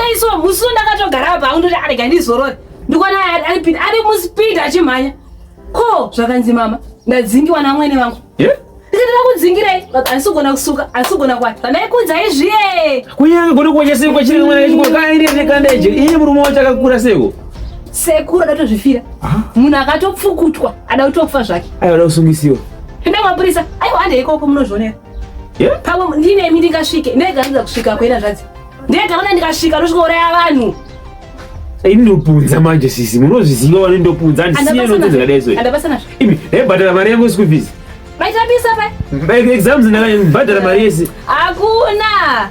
Ndikudai so musi ndakatogara apa undoti arega ndizorore. Ndikuona ari ari muspeed achimhanya. Ko zvakanzi mama ndadzingiwa namwene vangu. Yeah? Ndikati vakudzingirai handisi kugona kusuka handisi kugona kwati zvandaikunzai zviye. Kunyange gona kuwacha seko chiri mwana wechikoro kaende nekandeje iye murume wacho akakura seko. Sekuru adatozvifira. Munhu akatopfukutwa ada kutofa zvake. Aiwa ada kusungisiwa. Enda kumapurisa. Aiwa hande ikoko munozvionera. Yeah? Pamwe ndinemi ndingasvike ndega ndinoda kusvika kwena zvadzi. Ndega kana ndikasvika ndosvikouraya vanhu. Ini ndopunza manje sisi munozviziva wani ndopunza handisiye nonzi zvakadai so. Andabasa nazvo. Imi ndaibhadhara mari yangu school fees. Maitambisa pa? Exams ndakabhadhara mari yese. Hakuna,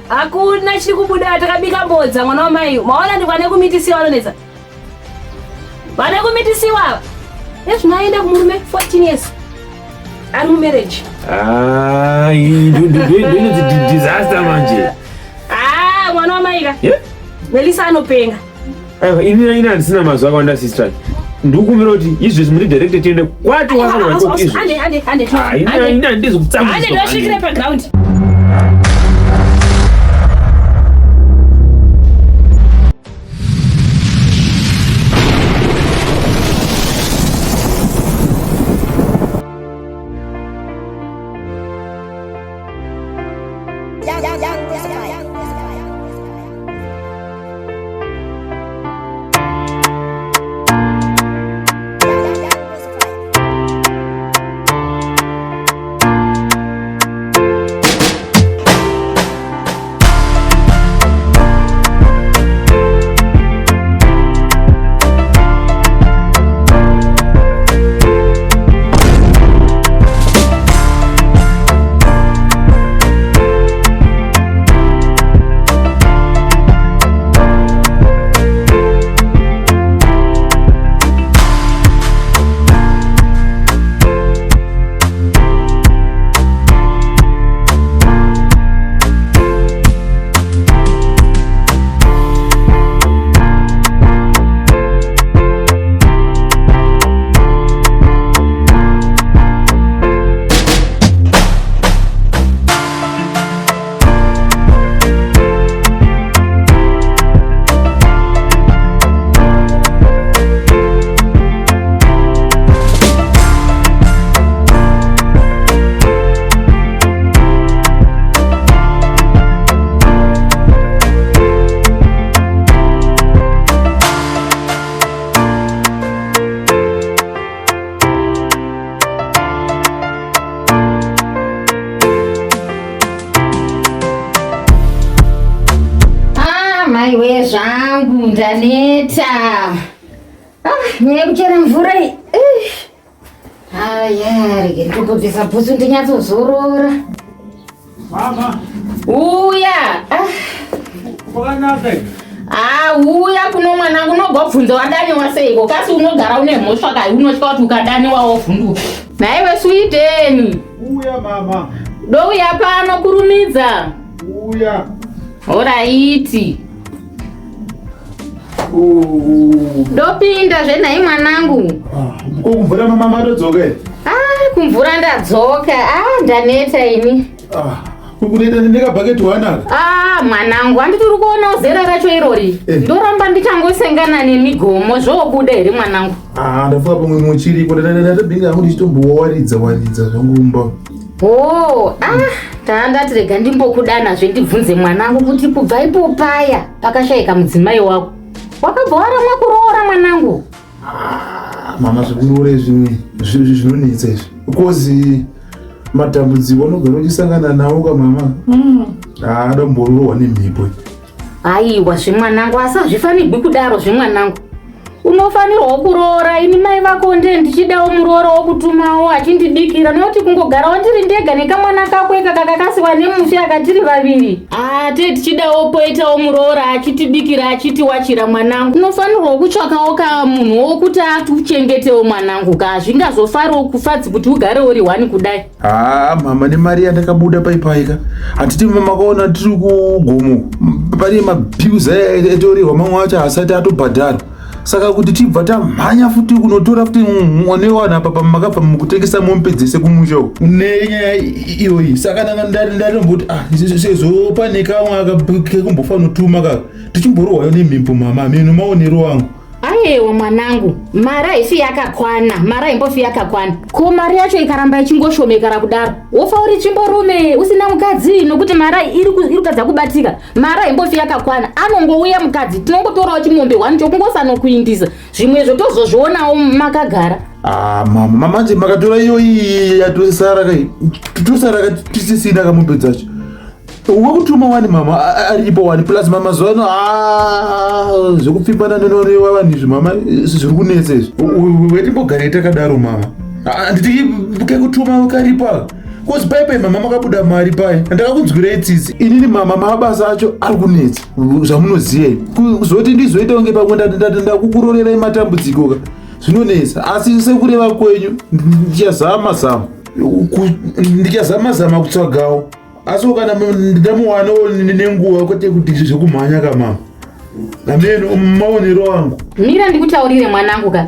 hakuna chiri kubuda takabika mbodza mwana wamai. Maona ndikwane kumitisiwa vanonetsa. Vane kumitisiwa ava. Ezvino aenda kumurume 14 years. Ari mumarriage. Ah, ndinonzi disaster manje. Ah, mwana wamai ka. Yeah. Melissa anopenga. Aiwa, ini ini handisina mazwi akawanda sister. Ndikukumbira kuti izvezvi muri director tiende kwati wakanwa ikoko izvezvi. Hande, hande, hande. Ah, ini ini handizi kutsamwiswa. Hande ndosvikire paground. Ah, maiwe zvangu ndaneta. Ah, nyaya yekuchera mvura iyi. Eh. Aya, rege nditobvisa bhutsu ndinyatsozorora. Mama. Uya. Ah. Kwakanaka. Ah, uya kuno mwanangu unogobvunza wadaniwa seiko kasi unogara une mhosva kai unotya kuti ukadaniwa wovhunduka. Nhaiwe Sweden. Uya mama. Douya pano kurumidza. Uya. Horaiti. Ndopinda zve nhai mwanangu. Ah, ko kumvura mama matodzoka here? Ah, kumvura ndadzoka. Ah, ndaneta ini. Ah, kukuneta nekabhaketi wanaka. Ah, mwanangu, handiti uri kuonawo zera racho irori. Eh. Ndoramba ndichangosengana nemigomo zvobuda here mwanangu? Ah, ndafunga pamwe muchiripo ndatobinga hangu ndichitombowaridza waridza zvangu mumba. Oh, ah, ndandati rega ndimbokudanazve ndibvunze mwanangu kuti kubva ipo paya pakashaika mudzimai wako wakabva waramwa kuroora mwanangu. Ah, mama zvekuroora izvi zvinonetsa izvi because matambudziko anogara uchisangana nawo ka mama. Mm. Ah, adomborohwa nemhepo. Aiwa zvemwanangu asi hazvifanigwi kudaro zvemwanangu. Unofanirwawo kuroora ini mai vako ndiye ndichidawo muroora wokutumawo achindibikira nokuti kungogarawo ndiri ndega nekamwana kako ikaka kakasiwa nemufi akatiri vaviri. Ah, tee tichidawo poitawo muroora achitibikira achitiwachira mwanangu. Unofanirwawo kutsvakawo ka munhu wokuti atuchengetewo mwanangu ka hazvingazofariwo kufadzi kuti ugare uri hwani kudai. Haa mama nemari yandakabuda paipaika handiti makaona tiri kugomo pane mabills etorerwa mamwe acho asati atobhadharwa saka kuti tibva tamhanya futi kunotora futi newana apa makabva mukutengesa mombe dzese kumusha uku nenyaya iyoyi saka ndatomboti ah sezvo pane kamwe kekumbofanotuma kaka Tichimborohwayo nemhepo mama, meno maonero angu. Ayewa mwanangu, mari haisi yakakwana, mari haimbofi yakakwana. Ko mari yacho ikaramba ichingoshomekara kudaro, wofa uri tsvimborume usina mukadzi nokuti mari iri kutadza kubatika. Mari haimbofi yakakwana, anongouya mukadzi, tinongotorawo chimombe hwani chokungosanokuindisa, zvimwezvo tozozvionawo makagara. Ah, mama, manje makatora iyoyi yatosara kai, tosara tisisina kamombe dzacho. Wekutuma wani mama aripo wani plus mama zuva ano ah, zvekupfimbana nenorewa vanhu izvi mama zviri kunetsa izvi. Wetimbogare takadaro mama. Handiti kekutuma karipo aka. Kozi pai pai mama makabuda mari pai. Ndakakunzwirai tsitsi. Inini mama mabasa acho ari kunetsa. Zvamunoziva. Kuzoti ndizoita kunge pamwe ndakukurorerai matambudziko ka. Zvinonetsa. Asi sekureva kwenyu ndichazama zama. Ndichazama zama kutsvagawo. Asi kana ndamuwanawo nenguva kwete kuti zvekumhanya ka mama. Ameno maonero angu. Mira ndikutaurire mwanangu ka.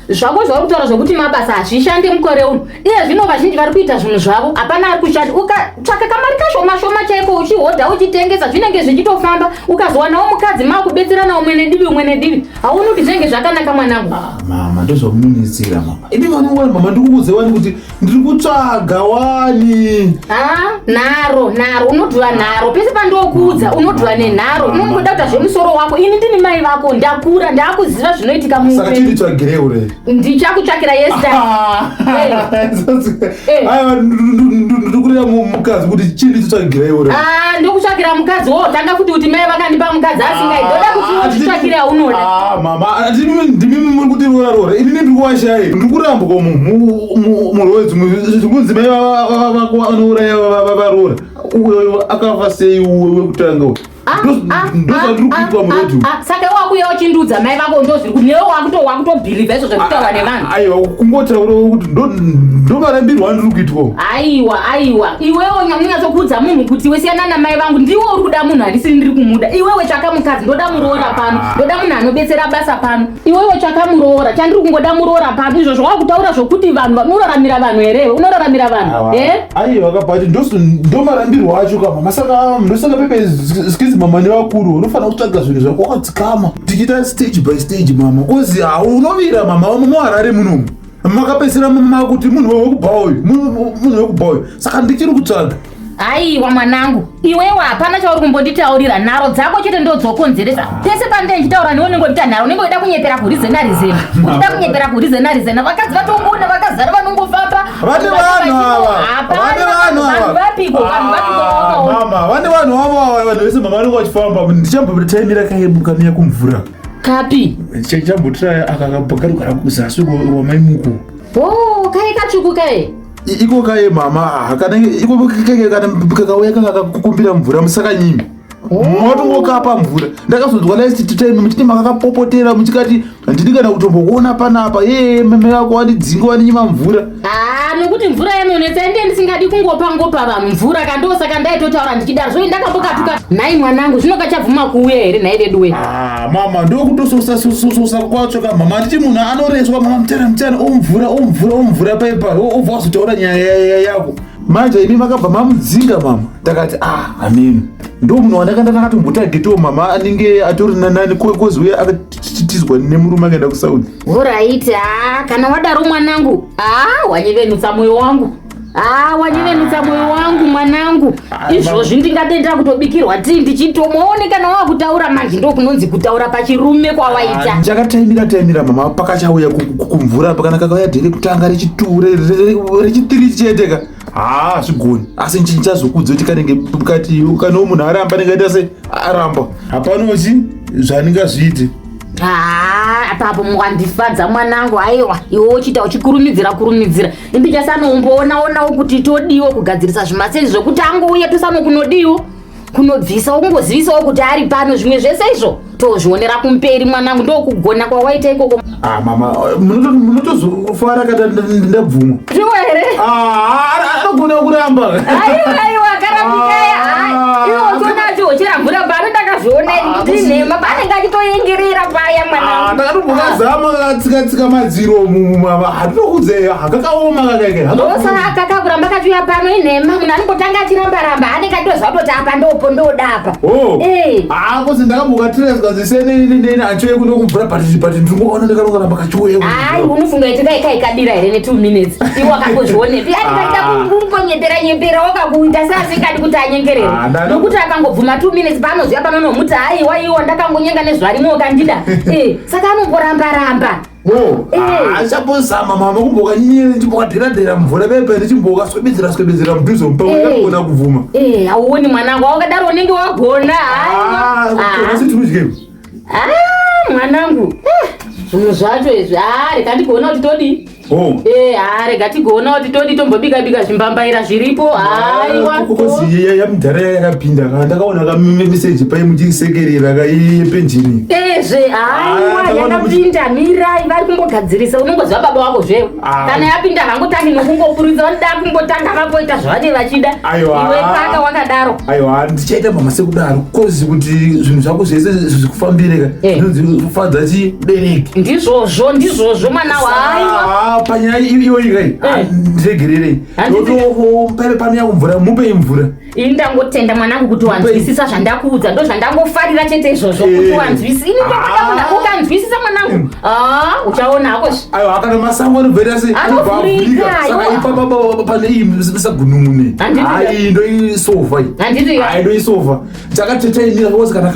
Zvako zvauri kutaura zvekuti mabasa hazvishande mukore uno. Iye zvino vazhinji vari kuita zvinhu zvavo, hapana ari kushanda. Ukatsvaka kamari kashoma shoma chaiko uchihodha uchitengesa zvinenge zvichitofamba. Ukazowanawo mukadzi makubetserana umwe nedivi umwe nedivi. Hauoni kuti zvinenge zvakanaka mwanangu? Ah, mama ndozvamunonetsera mama. Imi vanongwana mama ndikukuudze wani kuti ndiri kutsvaga wani. Ah, nharo nharo unodhuva nharo pese pandokuudza unodhuva nenharo unongoda kuita zvemusoro wako. Ini ndini mai vako, ndakura ndakuziva zvinoitika Saka muupenyu. chinditsvagirei ure. Ndichakutsvakira yesta. Eh. Aiwa ndiri kureva mukadzi kuti chinditsvagirei ure. Ah, ndokutsvakira mukadzi wo tanga futi kuti mai vakandipa mukadzi asingai ndoda kuti unditsvakire aunoda. Ah, mama ndimi muri kuti roora roora ini ndiri kuwashai ndiri kurambwa murwedzi zvikunzi mai vako vanouraya varoora uyo akafa sei wekutanga uyu ndozvandiri kuitwa murodhi Saka iwe wakuuya uchindiudza mai vako ndozviri kuti newe wakutobhilivha izvo zvekutaura nevanhu. Aiwa, kungotaura kuti ndomarambirwa andiri kuitwa. Aiwa, aiwa, iwewe unonyatsokuudza munhu kuti iwe siyana namai vangu, ndiwe uri kuda munhu handisiri ndiri kumuda. Iwewe tsvaka mukadzi, ndoda muroora pano, ndoda munhu anobetsera basa pano. Iwewe tsvaka muroora, chandiri kungoda muroora pano. Izvozvo wakutaura zvokuti vanhu unoraramira vanhu here? Unoraramira vanhu eh? Aiwa kabati ndomarambirwa acho ka mama. Saka ndosaka pepe skizi mama nevakuru unofanira kutsvaga zvinhu zvako wakadzikama tichiita stage by stage mama, kozi unovira mama muHarare munomu makapedzisira makuti munhu wekubhawa uyu, munhu wekubhawa uyu. Saka ndichiri kutsvaga. Aiwa mwanangu, iwewe hapana chauri kumbonditaurira, nharo dzako chete ndodzokonzeresa. Pese pandinenge ndichitaura newe unenge uchiita nharo, unenge uchida kunyepera kurizena rizena, uchida kunyepera kurizena rizena. Vakadzi vatongoona vakazara vanongofamba. Vane vanhu ava, vane vanhu ava. Vapiko vanhu vapiko vawakaona? Mama, vane vanhu ava, vanhu vese mama vanenge vachifamba. Ndichambotaimira kamira kumvura. Kapi? Ndichambotira akakagara kuzasi wamaimuku. Oh, kai katsvuku kai. Iko kaye mama, kana iko keke kana kakauya kanga kakukumbira mvura musakanyimi. Motongokapa mvura. Ndakazonzwa last time muchiti makakapopotera muchikati handidi kana kutombokuona panapa. Yee meme yako wandidzinga wandinyima mvura. Ah, nokuti mvura yanonetsa ende ndisingadi kungopa ngopa vanhu mvura kandosaka ndaitotaura ndichidaro. Zvoi ndakambokatuka. Nhai mwanangu, zvino kachabvuma kuuya here nhai veduwe? Ah, mama ndokutososa kwacho ka mama. Handiti munhu anoreswa mama mutana mutana omvura omvura omvura paipa obva wazotaura nyaya yako. Manje imi makabva mamudzinga mama. Ndakati ah ameni. Ndo munhu wandakanda ndakatombotagetawo mama anenge atori nanani kozi uye akatizwa nemurume akaenda kuSouth. Alright, ah, kana wadaro mwanangu, ah, wanyevenutsa moyo wangu. Ah, wanyevenutsa moyo wangu mwanangu. Izvozvi ndingatenda kutobikirwa tii ndichitomuone kana wakutaura manje ndokunonzi kutaura pachirume kwawaita. Ndakataimira taimira mama pakachauya kumvura apa kana kakauya dhiri kutanga rechitu rechitiri chete ka. Haa zvigoni. Asi ndichazokudza kuti kanenge kati kana munhu aramba ndingaita sei aramba. Hapanochi zvandingazviite. Ah, apapo wandifadza mwanangu. Aiwa, iwe uchiita uchikurumidzira kurumidzira. Ndichasanomboona kuti todiwo kugadzirisa zvimasezi zvekuti angouya tosanokunodiwo kunobvisa kungozivisawo kuti ari pano. Zvimwe zvese izvo tozvionera kumberi mwanangu, ndokugona kwawaita ikoko. Ah mama, munotozofara kata ndabvuma. Zviwo here? Ah, anogona kuramba. Aiwa, aiwa, akarambikaya. Iwe uchiona achihochera mvura pano ndakazviona ini kuti nhema paanenge achitoyengerera paya mwanangu. Ah, ndakatombokazama kakatsika-tsika madziro mumama hatinokudzei hakakaoma kakaike ndosaka kakuramba kachiuya pano inhema munhu anombotanga achiramba-ramba anenge atoziva kutoti apa ndopo ndoda apa Oh. Eh. Ah, kozi ndakambokatirira zvikanzi senenene achiuye kuno kumvura but but ndingoona ndakarongoramba kachiuye hayi unofunga iti dai kaikadira here ne2 minutes iwe wakangozvionepi ati kaita Ah. kungonyepera nyepera wakakuita seasingadi kuti anyengerere Ah, ndano- nokuti akangobvuma 2 minutes paanoziva panonomuti haiwa iwa ndakangonyenga nezvarimo kandida Eh, saka anongoramba ramba Oh, Eh. achambozama mama kumbokanyinyira ndichimbokadheradhera mvura pepe ndichimbokaswebedzera swebedzera mudhuze mupango Eh. ndakugona kubvuma Eh, hauoni mwanangu wakadaro unenge wagona Ah, haiwa kugona setinodye. Ah, mwanangu Eh, zvinhu zvacho izvi ah, rega ndigoona kuti todii Oh. Eh, ah, rega tigoona kuti todi tombobika bika zvimbambaira zviripo haiwa kozi yamudhara yakapinda ka ndakaona kameseji pai muchisekerera kayepenjini ezve haiwa Ah, ndakaona kuti- yakapinda mirai vari kumbogadzirisa unongoziva baba wako zvewe Ah. kana yapinda hangotangi nokungopuridza vanoda kungotanga vapoita zvavanenge vachida Aiwa. iwe paka wakadaro aiwa ndichaita mama sekudaro kozi kuti zvinhu zvako zvese zvikufambire ka Eh. zvinonzi kufadza chibereki ndizvozvo ndizvozvo mwana waiwa Ah, panyaya iyoyi kai Eh. ndiregererei Handiti- paive pano yakumvura mupei mvura ini ndangotenda mwanangu kuti wanzwisisa zvandakuudza ndo zvandangofarira chete izvozvo kuti Eh. wanzwisisa ini ndokuda munhu Ah. ukanzwisisa mwanangu Ah, uchaona hako zve aiwa kana masango anobvera sei Anovhurika, saka aiwa. ipapa pane iyi sagunun'une Handiti- ai ndoisova iyi Handiti- ai ndoisova chakatetaimira kozi kana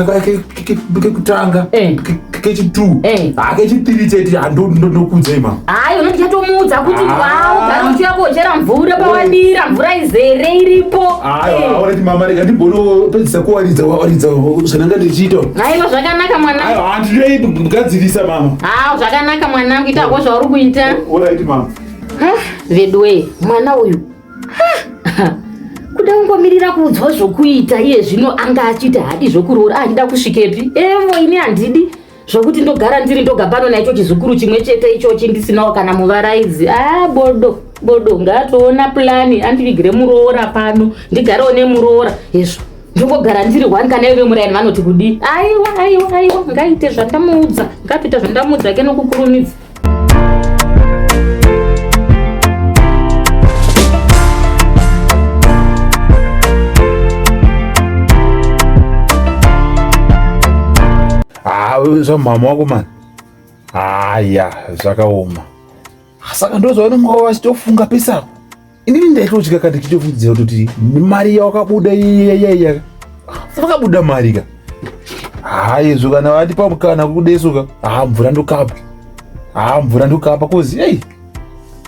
kekutanga Eh. kechi2 Eh. kechi3 chete handondokudzai mama hayi unoti chatomuudza kuti Ah. wau gara uchiuya kochera mvura pawadira mvura izere iripo aiwa aurati mama rega ndimbonopedzisa kuwaridza waridza zvananga ndichiita aiwa zvakanaka mwanangu aiwa handinoigadzirisa mama ha zvakanaka mwanangu itako zvauri kuita oraiti mama veduwe mwana uyu Ha! kuda kungomirira kuudzwa zvokuita iye zvino anga achiti hadi zvokuroora achida kusvikepi evo ini handidi zvokuti ndogara ndiri ndoga pano naicho chizukuru chimwe chete ichochi ndisinawo kana muvaraidzi a bodo bodo ngatoona pulani andivigire muroora pano ndigarewo nemuroora hezvo ndongogara ndiri hwani kana ive muraini vanoti kudii aiwa aiwa aiwa ngaite zvandamuudza ngatoita zvandamuudza ke nokukurumidza ha zvamama wako mani haya zvakaoma saka ndozvavanonga vachitofunga pesako inini ndaitotya ka ndichitofungidzira kutoti mari yawakabuda iyaiya vakabuda mari ka haizvo kana vandipa mukana kudesuka ha mvura ndokapa ha mvura ndokapa kozi ei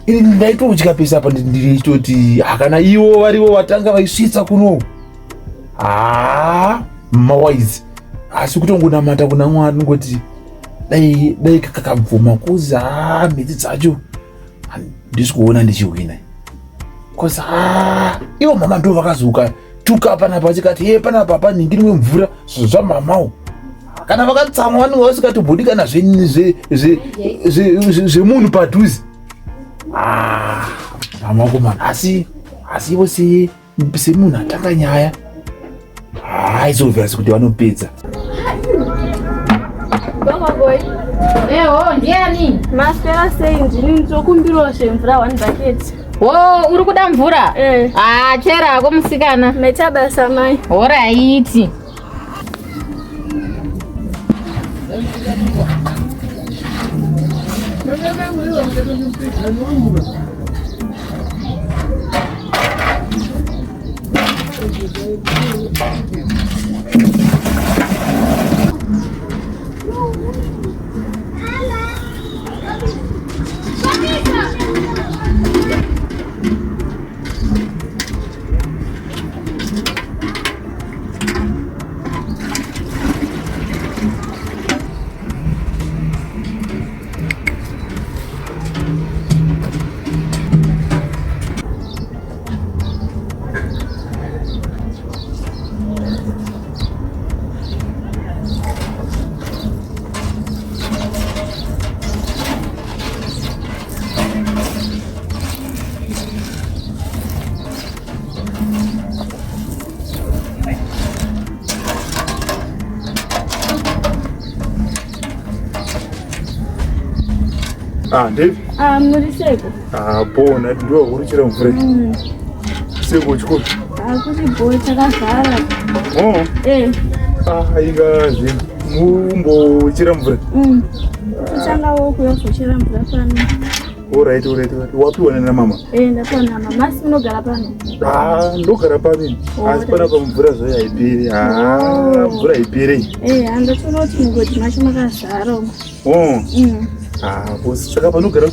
ini ndaitotya pese apa ndichitoti hakana ivo varivo vatanga vaisvitsa kunoku haa mawaizi asi kutongonamata kuna mwari ngoti dai dai kakabvuma kuzi haa mhedzi dzacho handisi kuona ndichihwina kozi haa ivo mama ndo vakazoka tuka panapa vachikati ye panapa panhingi rimwe mvura zvamamawo kana vakatsamwa vanenge vasikatobudi kana zvemunhu padhuze Ah, mama wakomana asi asi ivo semunhu atanga nyaya haizobvira sekuti vanopedza Baba eho ndiani maswera sei ndini ndinokumbirawo zvemvura one bucket. wo uri kuda mvura Eh. ah cherako musikana Maita basa mai. horaiti Ah, Dave. Ah, muri seko. Ah, bona ndiwe uri mvura. Seko chikoro. Ah, kuti bho takavhara. Oh. Eh. Ah, inga zvinhu. Mumbochera mvura. Kutangawo kuya kuzochera mvura pano. Alright, alright, alright. Wapiwa nana mama? Eh, ndapiwa namama. Asi munogara pano? Ah, ndogara pano ini. Oh, Asi panapa mvura zvayo haiperi. Ah, mvura haiperi. Eh, handatoona kuti mugodhi macho makazara umu. Oh. Ah, boss, saka panogara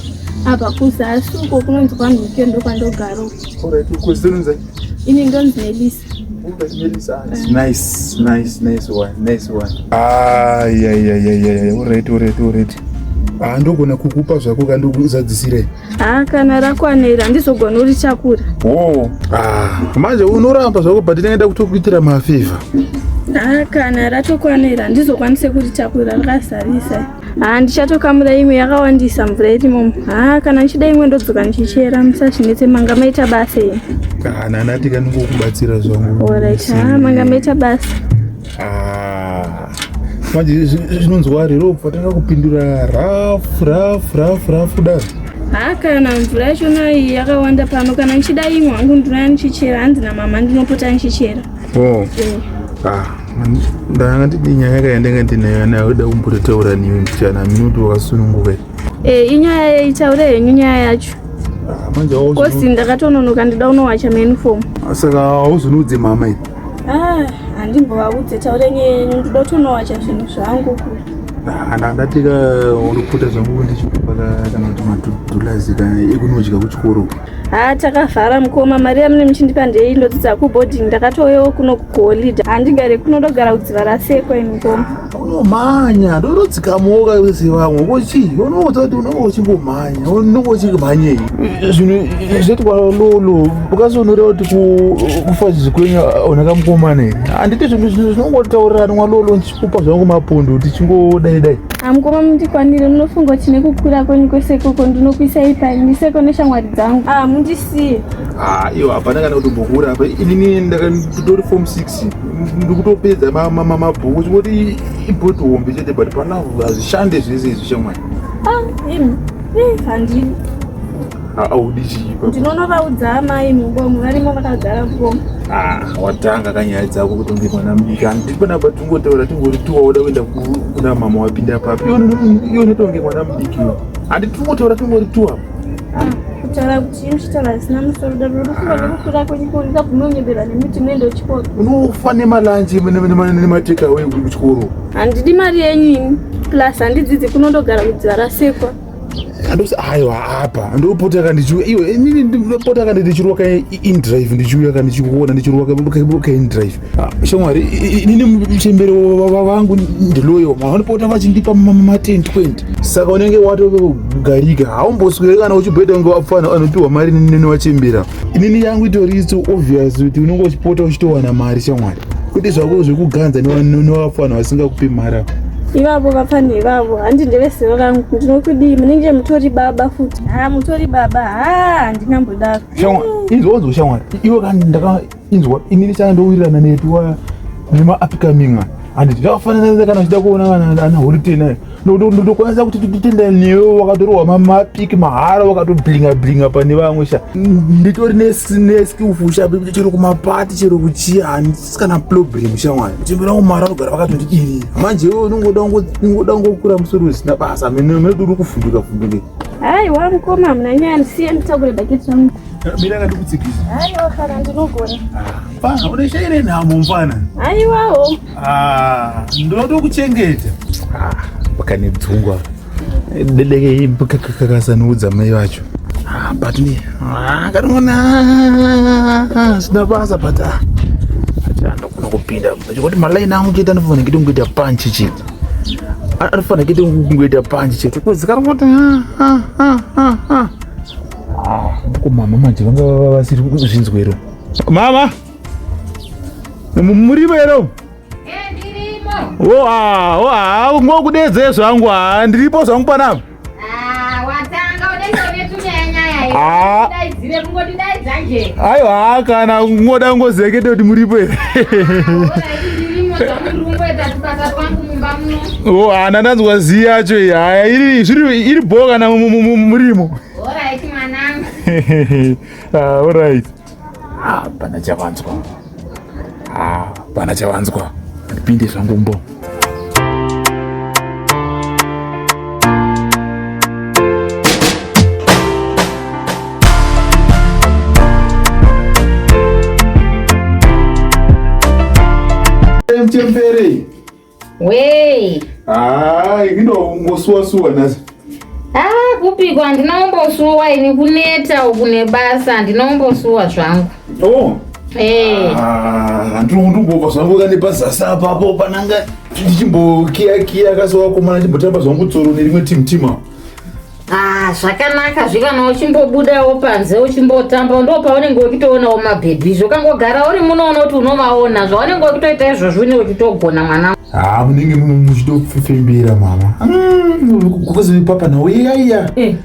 Apa kuzasi uko kunonzi kwanhuke ndokwandogara uko. Alright, kuzinonzi. Ini ndonzi Melisa. Alright, Melisa. Nice, nice, nice one, nice one. Ah, yeah, yeah, yeah, yeah. Alright, alright, alright. Ah, ndogona kukupa zvako kandokuzadzisirei. Ah, kana rakwanira handizogona urichakura. Oh. Ah, manje unoramba zvako but ndingaenda kutokuitira mafeva. Ah, kana ratokwanira handizokwanise kuritakura rakazarisa. Ah, ndichatokamura imwe yakawandisa mvura irimo. Ah, kana ndichida imwe ndodzoka ndichichera musazvinetse manga maita basa ini. Kana ndati kanongokubatsira zvangu. Alright, ah, manga maita basa. Ah. Manje zvinonzwa rero patanga kupindura rafu rafu rafu rafu daro. Ha kana mvura yachona iyi yakawanda pano kana ndichida imwe hangu ndinouya ndichichera hanzi namama ndinopota ndichichera. Oh. Ah, ndanga ndine nyaya yaka yandanga ndinayo nayo da kumbototaura newe mbichana minuti wakasununguka. Eh, inyaya yei taure henyu nyaya yacho. Ah, manje Kosi ndakatononoka ndida unowacha mauniform. Saka hauzonoudze mama iyi. Ah, handimbovaudze taure nyaya yenyu ndida kutonowacha zvinhu zvangu. Ah, ndatika unopota zvangu ndichikupa kana kuti madhulazi kana ekunodya kuchikoro. Ha takavhara mukoma mari yamune muchindipa ndei ndodzidza kuboarding ndakatouyawo kuno kuholiday handigare kuno ndogara kudziva rasekwa ini mukoma. Unomhanya ndorodzikamoka sevamwe kochi unoudza kuti unenge uchingomhanya unenge uchimhanyei zvinhu zvetwa lolo ukazonoreva kuti kufa zvikwenyu unaka mukomana here handiti zvinhu zvinongotaurirana lolo ndichikupa zvangu mapondo tichingodai dai. Amukoma mundikwanire munofunga kuti nekukura kwenyu kwese ikoko ndinokuisai pai ndiseko neshamwari dzangu. Ah mundisiye. Ah, iwo hapana kana kutombokura apa inini ndakatori form 6 ndikutopedza mabhuku chingoti ibhoti hombe chete but panavo hazvishande zvese izvi shamwari. Ah imi handidi. Audi chii? Ndinonovaudza amai mubomo varimo vakagara mubomo. Ah, watanga kanyaya dzako kuti unge mwana mudiki handiti panapa tingotaura tingori tiwauda kuenda kuna mama wapinda papi iwe unotonge mwana mudiki iwe handiti tingotaura tingori tuwa. Kutaura kuti muchitaura zvisina musoro daro unofunga nekukura kwenyu ko ndikabvuma kunyeberwa nemiti muende kuchikoro. Unofa nemalanji nematekaway kuchikoro. Handidi mari yenyu ini plus handidzidzi kuno ndogara kudziva rasekwa. Andosi aiwa apa ndopota kandichiuya iwe inini ndopota kandi ndichiroka indrive ndichiuya kandi ndichikuona ndichiroka ka indrive. Shamwari inini muchembere vangu ndiloyo vanopota vachindipa ma 10 20 saka unenge watogarika haumbosweri kana uchibhoita kunge wapfana anopiwa mari newachembera. Inini yangu itori so obvious kuti unenge uchipota uchitowana mari shamwari kuti zvako zvekuganza newapfana vasingakupi mari apa. Ivavo vapfana ivavo handi ndevezero rangu ndinokudii munenge mutori baba futi. Ha mutori baba ha handingambodaro. Shamwari inzwa wanzwa shamwari iwe kandi ndaka inzwa inini changa ndowirirana netu nema-upcoming handiti zvakafanana kana uchida kuona ana holiday nayo ndokwanisa kuti titenda newe wakatorwa mapiki mahara wakatoblinga blinga pane vamwe sha nditori neskillful sha chero kumapati chero kuchiya handisi kana problem shamwari chembera mara vanogara vakatondidini manje iwe unongoda ngokura musoro usina basa mene uri kuvhunduka vhunduka. Aiwa mukoma hamuna nyaya ndisiye nditakure bhaketi rangu. Mira kandikutsikisa. Aiwa kana ndinogona. Mfana uneshaire nhamo mfana. Aiwawo. Ah, ndinotokuchengeta. Ah, pakane dzungwa. Dedeke kakasanuudza mai vacho. Ah, but ni ah, kanongona zina basa but ah. Acha ndokuna kupinda. Chikuti malaini angu chete anofanira kuita kungoita punch chete. Anofanira kuita kungoita punch chete. Kuzikara kuti ah ah ah ah ah. Ah, mama manje vanga vasiri kuzvinzwero. Mama. Murimo here? Ndirimo. Oh ah, oh ah, ngokudedze zvangu ah, ndiripo zvangu panapa. Ah, watanga unenge une tunyaya nyaya Ah. Daidzire kungotidaidza nje. Aiwa kana ngoda ngozekete kuti muripo here. Alright, ndirimo zvangu ndiri kungoita tubasa twangu mumba. mumba muno. Oh, hana ndanzwa zii yacho iyi. Haya iri zviri iri bho kana murimo. Alright mwanangu. Ah, alright. Ah, pana chavanzwa. Ah, pana chavanzwa. Ndipinde zvangu mbo. Mchembere. Wei. Ah, indongosuwa suwa nhasi. Ah, kupiko handina kumbosuwa ini kuneta uku nebasa handina kumbosuwa zvangu. Oh. Eh. Ah, ndiri zvangu kane pazasi apapo pananga ndichimbokiya kiya kasi wakomana chimbotamba zvangu tsoro nerimwe team team apo. Ah, zvakanaka zvikana uchimbobudawo panze uchimbotamba ndo paunenge uchitoonawo mabhebhi izvo ukangogara uri munoona kuti unovaona zvaunenge uchitoita izvozvo une uchitogona mwana. Ah, munenge muchitofembera mama. Kukozi papa nawo iya iya. Eh.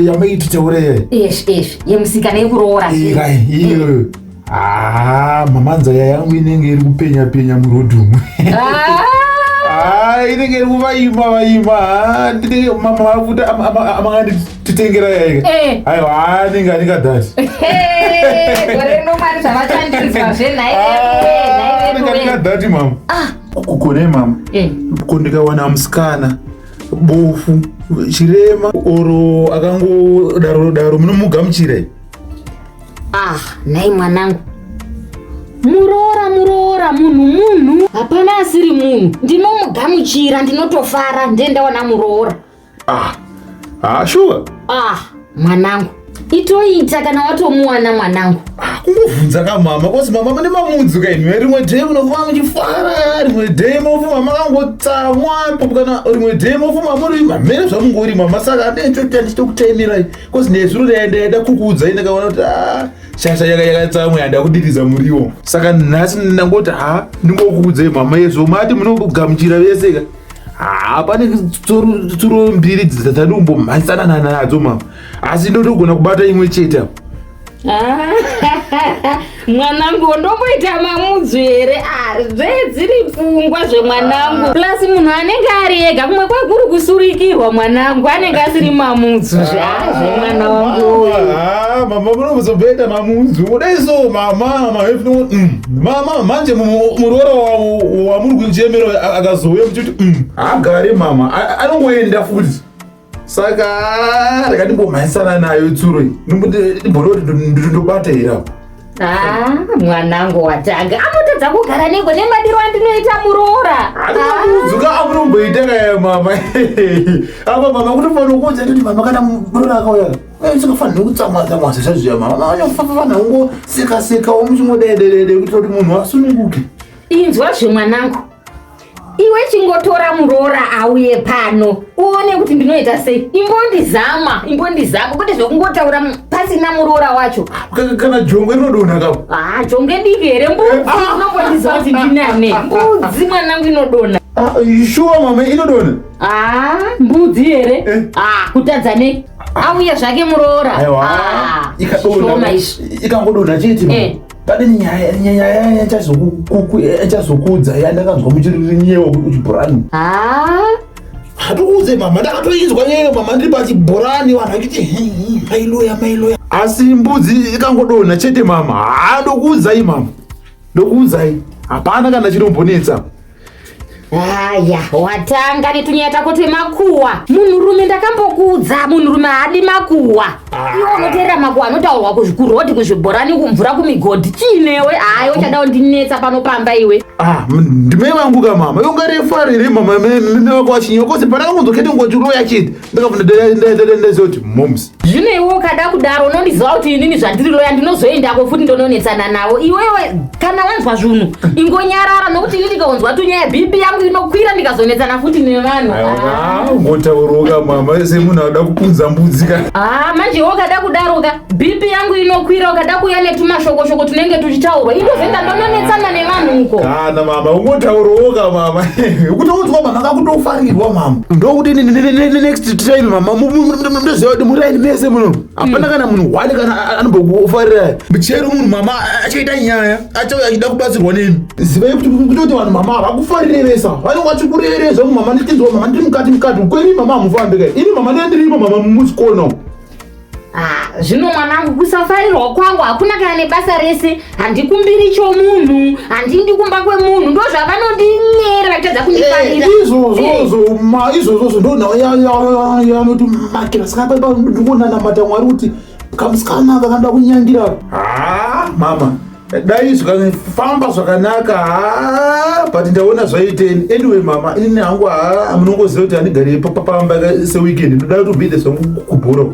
Yamaititaura iya. Izvi izvi yemusikana yekuroora. Iya iyo. Ah, mamanza yangu inenge iri kupenya penya murodhi umu. Ah! Ah, inenge iri kuvaima vaima. Ah, ndinenge mama vakuti amanganditengera yaika. Eh. Aiwa, anenge andingadhati. Hey, gore rino mari zvavachandinzwa zve nhai veduwe, nhai veduwe. Andingadhati mama. Ah. Kukone mama. Eh. Ko ndikawana musikana bofu chirema oro akangodaro daro munomugamuchira here? Ah, nhai mwanangu. Muroora muroora munhu munhu hapana asiri munhu ndinomugamuchira ndinotofara ndiye ndawana muroora. Ah, ah shuwa. Ah, mwanangu itoita kana watomuwana mwanangu. Ah, kungovhunza ka mama kozi mama mune mamudzi ka imi rimwe day munofamba muchifara rimwe day mofuma makangotsamwa kana rimwe day mofuma muri mamene zvamungori mama saka andinechoti ndichitokutaimirai kozi nezuro ndaida kukuudzai ndakaona kuti ah, shasha yakatsamwa yanda kudiridza muriwo saka nhasi ndangoti ha ndingokuudzai mama yezvo mati munogamuchira vese ka ha pane tsuro mbiri dzandinombomhanyisana nadzo mama asi ndotogona kubata imwe chete apo. Ah, mwanangu ndomboita mamudzu here? Ah, zvedziri pfungwa zvemwanangu plus munhu anenge ari ega kumwe kwekuri kusurikirwa mwanangu anenge asiri mamudzu zve zvemwana wangu uyu. Ah, mama munomuzobeta mamudzu kudai so mama mama manje muroora wamuri kuchemera akazouya muchiti agare mama anongoenda futi saka ndakatimbomhanyisana nayo tsuro iyi ndimbonoti ndobata here apo. Ah, mwanangu watanga anotadza kugara nego nemadiro andinoita muroora. Adzuka amunomboita kaya mama. Apa mama kutofanira kuudza kuti mama kana muroora akauya usikafanira kutsamwa tsamwa sezvazviya mama anofanira kungoseka sekawo muchingodededede kuitira kuti munhu asununguke. Inzwa zvemwanangu iwe chingotora muroora auye pano uone kuti ndinoita sei. Imbondizama imbondizama kwete zvekungotaura pasina muroora wacho. Kana jongwe rinodonha kapo. Ah, jongwe diki here mbudzi unombondiziva kuti ndinane mbudzi mwanangu inodonha. Ah, shuwa mama inodonha. Ah, mbudzi here? Eh. Ah, kutadza nei? Auye zvake muroora. Aiwa Ah, ikadonha shoma izvi. ikangodonha chete mama. Eh. Pane nyaya yachazokuudza yandakanzwa muchirinyewa kuchibhorani. Ah, Hatikuudze mama ndakatoinzwa nyaya mama ndiri pachibhorani vanhu vachiti mailoya mailoya. Asi mbudzi ikangodonha chete mama. Ha ndokuudzai mama. Ndokuudzai. Hapana kana chinombonetsa. Aya, watanga netunyaya tako twemakuwa. Munhurume ndakambokuudza, munhurume haadi makuwa. Iwe unoteerera makuwa anotaurwa kuzvikuroti, kuzvibhorani, kumvura, kumigodhi. Chiinewe? Hayi, uchada kundinetsa pano pamba iwe. Ah, ndimai vangu ka mama. Iwe ungarefarire mama me wako wachinyokosi pandakangonzwa ngochiroya chete. Ndakabva ndaziva kuti moms. Zvino iwe ukada kudaro unondiziva kuti inini zvandiri loya ndinozoendako futi ndononetsana navo. Iwewe kana wanzwa zvinhu ingonyarara nokuti ini ndikaonzwa tunyaya BP yangu inokwira ndikazonetsana futi nevanhu. Aiwa, ngotauroka mama semunhu anoda kupunza mbudzi ka. Ah, manje iwe ukada kudaro ka BP yangu inokwira ukada kuuya netumashokoshoko tunenge tuchitaurwa indozoenda ndononetsana nevanhu uko. Kana mama ungotauroka mama. Kutoudzwa mama kakutofarirwa mama. Ndokuti next time mama ndoziva kuti muraini mese muno. Hapana kana munhu one kana anombokufarira. Chero munhu mama achaita nyaya achauya achida kubatsirwa nemi. Zivai kuti kutoti vanhu mama havakufarire vese. Vanenge vachikurereza mama ndichinzwa mama ndiri mukati mukati. Kweni mama hamufambi kai. Ini mama ndiye ndirimo mama muzikona. Ah, zvino mwanangu kusafarirwa kwangu hakuna kana nebasa rese handikumbiri chomunhu handindi kumba kwemunhu ndo zvavanondinyera vachitadza kundifarira eh, izvozvozvo ma izvozvozvo ndo nhau yanoti makira saka paipa ndikunanamata mwari kuti kamusikana kakanda kunyangira ha mama dai zvikafamba zvakanaka ha but ndaona zvaiteni anyway mama ini hangu ha munongoziva kuti handigari pamba seweekend ndoda kuti ubide zvangu kubhora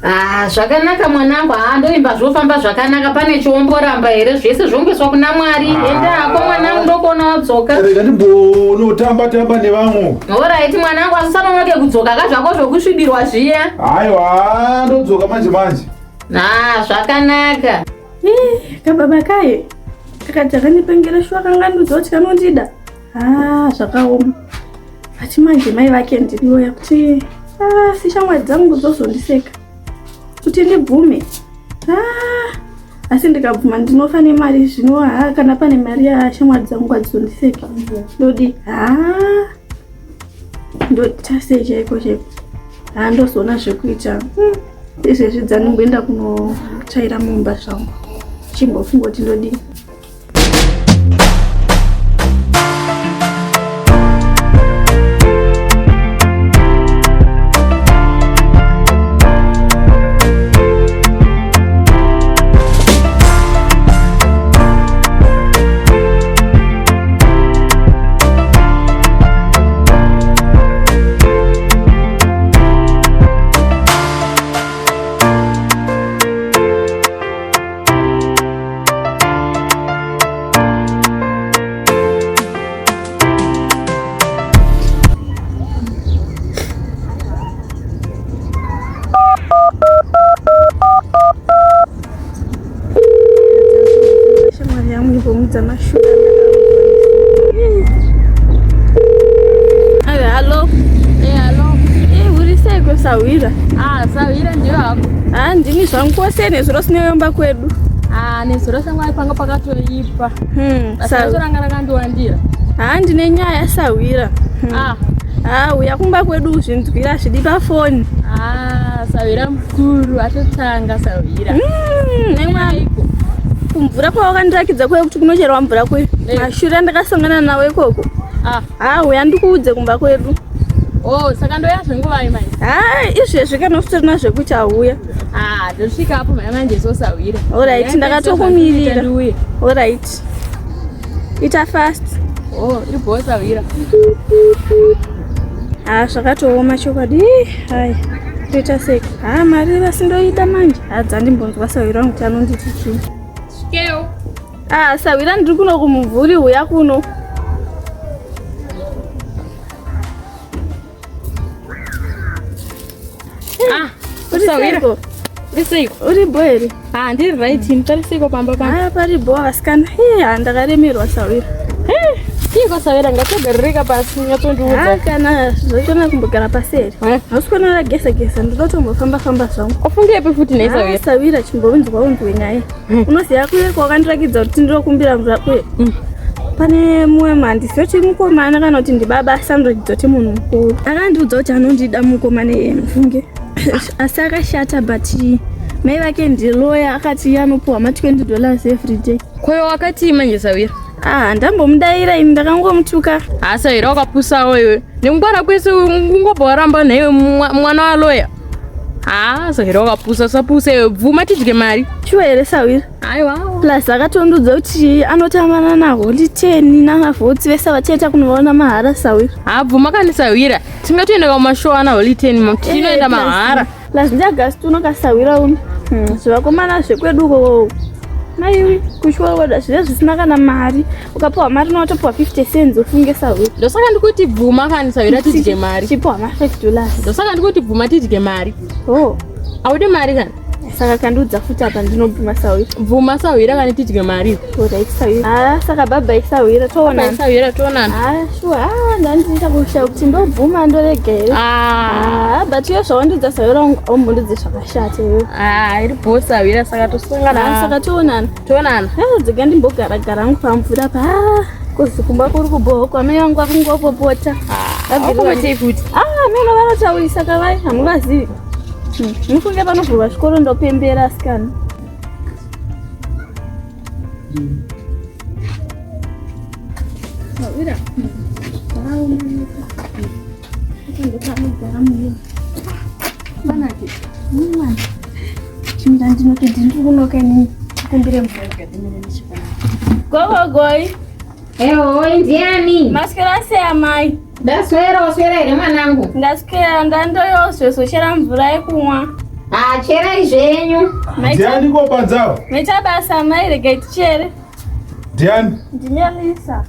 Ah, zvakanaka mwanangu haa ndoimba zvofamba zvakanaka pane chiomboramba here zvese zvongoiswa kuna mwari ah. enda hako mwanangu ndokuona wadzoka rega ndimbonotamba tamba nevamwe oraiti mwanangu asi usanonoke kudzoka ka zvako zvokusvibirwa zviya aiwa ndodzoka manje manje ah zvakanaka Eh, kababa kaye kakati akandipengera shuwa kangandiudza kuti kanondida ah zvakaoma ati manje mai vake ndinoya kuti ah, si shamwari dzangu dzozondiseka kuti ndibvume ah, asi ndikabvuma ndinofa nemari zvino ha kana pane mari yashamwari dzangu hadzizondiseki ndodi ha ndoita sei chaiko chaiko ha ndozoona zvekuita hmm. Izvezvi dzanongoenda kunotsvaira mumba zvangu chimbofunga kuti ndodii. Shamwari yangu ndibvumidza mashura. Ayo, hello. Eh, hello. Eh, uri sei kwesahwira? Ah, sahwira ndiyo hako. Ah, ndini zvangu kwose nezuro sinoyomba kwedu. Ah, nezuro shamwari panga pakatoipa. Hmm, basa ranga rakandiwandira. Ah, ndine nyaya sahwira. Hmm. Ah. Ah, uya kumba kwedu uzvinzwira zvidi pafoni. Ah, sahwira mukuru atotanga sahwira. Mm, nemwana. Kumvura kwawakandirakidza kuye kuti kunocherwa mvura kuye. Eh. Mashure andakasangana nawo ikoko. Ah. Ah, uya ndikuudze kumba kwedu. Oh, saka ndoya zvenguvai manje? Ah, izvezvi kana usitorina zvekuti auya. Ah, ndosvika apo mhaya manje sosahwira. Alright, ndakatokumirira. Alright. Ita fast. Oh, iri bho sahwira. Ah, zvakatooma chokwadi. Hai. Toita sei? Ah, mari vasindoida manje. Ah, dzandimbonzwa sahwira wangu kuti anonditi chii. Svikeo. Ah, sahwira ndiri kuno kumumvuri huya kuno. Ah, sahwira. Uri seiko? Uri bho here? Ah, ndiri right, pari seiko pamba pano? Ah, pari bho vasikana. Hee, ah, ndakaremerwa sahwira. Hee, chiiko sahwira ngatogaririka pasi nyatsondiudza. Ah, kana zvachona kumbogara pasi here? Eh. Hausi kuona ragesa gesa, ndoda kutombofamba famba zvangu. Ufungepi futi nhai sahwira? Ah, sahwira chimbonzwa unzwe nyaya. Hmm. Unoziva kuye kwawakandirakidza kuti ndinokumbira mvura kuye. Hmm. Pane mumwe mhandisi yoti mukomana kana kuti ndibaba asi anoratidza kuti munhu mukuru. Akandiudza kuti anondida mukomana iye mufunge. Asi akashata but mai vake ndiloya akati iye anopuwa ma 20 dollars every day. Koyo wakatii manje sahwira? Ah, ndambomudaira ini ndakangomutuka. Ah, sahwira wakapusawo iwe. Nekungwara kwese ungobva waramba nhaiwe mwana waloya. Haa, sahwira wakapusa sapusa iwe bvuma tidye mari. Shuwa here sahwira? Aiwa. Plus akatondiudza kuti anotambana naHoly Ten nanaVhotsi vese vachienda kunovaona mahara sahwira. Haa, bvuma kani sahwira. Tingatoenda kumashow ana Holy Ten tinoenda mahara. Plus ndiAugust uno kasahwira uno. Hmm, zvivakomana zvekwedu uko maiwi kuchikoro kwedu zvive zvisina kana mari ukapiwa mari unotopiwa 50 cents ufunge sahwira. Ndosaka ndikuti bvuma kani sahwira tidye mari. Chipiwa ma 5 dollars. Ndosaka ndikuti bvuma tidye mari. Oh. Audi mari kani? Saka kandiudza futi apa ndinobvuma sahwira. Bvuma sahwira kani tidye mari. Alright sahwira. Ah, saka bye bye sahwira toonana. Bye sahwira toonana. Ah, sure. Ah, ndandiita kushaya kuti ndobvuma ndorega here. Ah. Ah, but iwe zvawandiudza sahwira wangu aumbondiudze zvakashata iwe. Ah, iri bho sahwira saka tosangana. Ah, saka toonana. Toonana. Ah, dzega ndimbogara gara hangu pamvura pa. Ah. Kuzi kumba kuri kubhohokwa mai vangu vakungopopota. Vakomotei futi. Ah, meno vanotaurisa kavai hamuvazivi. Mufunge panovhurwa zvikoro ndopembera asikana. Wawira. Ndopanogara muye. Panake. Mwana. Chimira ndinoke ndiri kunoka inini. Kumbire mvura ikadimire ndichipana. Gogogoi. Ewo, ndiani? Maswera sei amai? Ndaswera, waswera here mwanangu? Ndaswera ndandoyozochera mvura yekumwa. Ah, cherai zvenyu. Ndiani kopanzawo? Maita basa amai, regai tichere. Ndiani? Ndinelisa.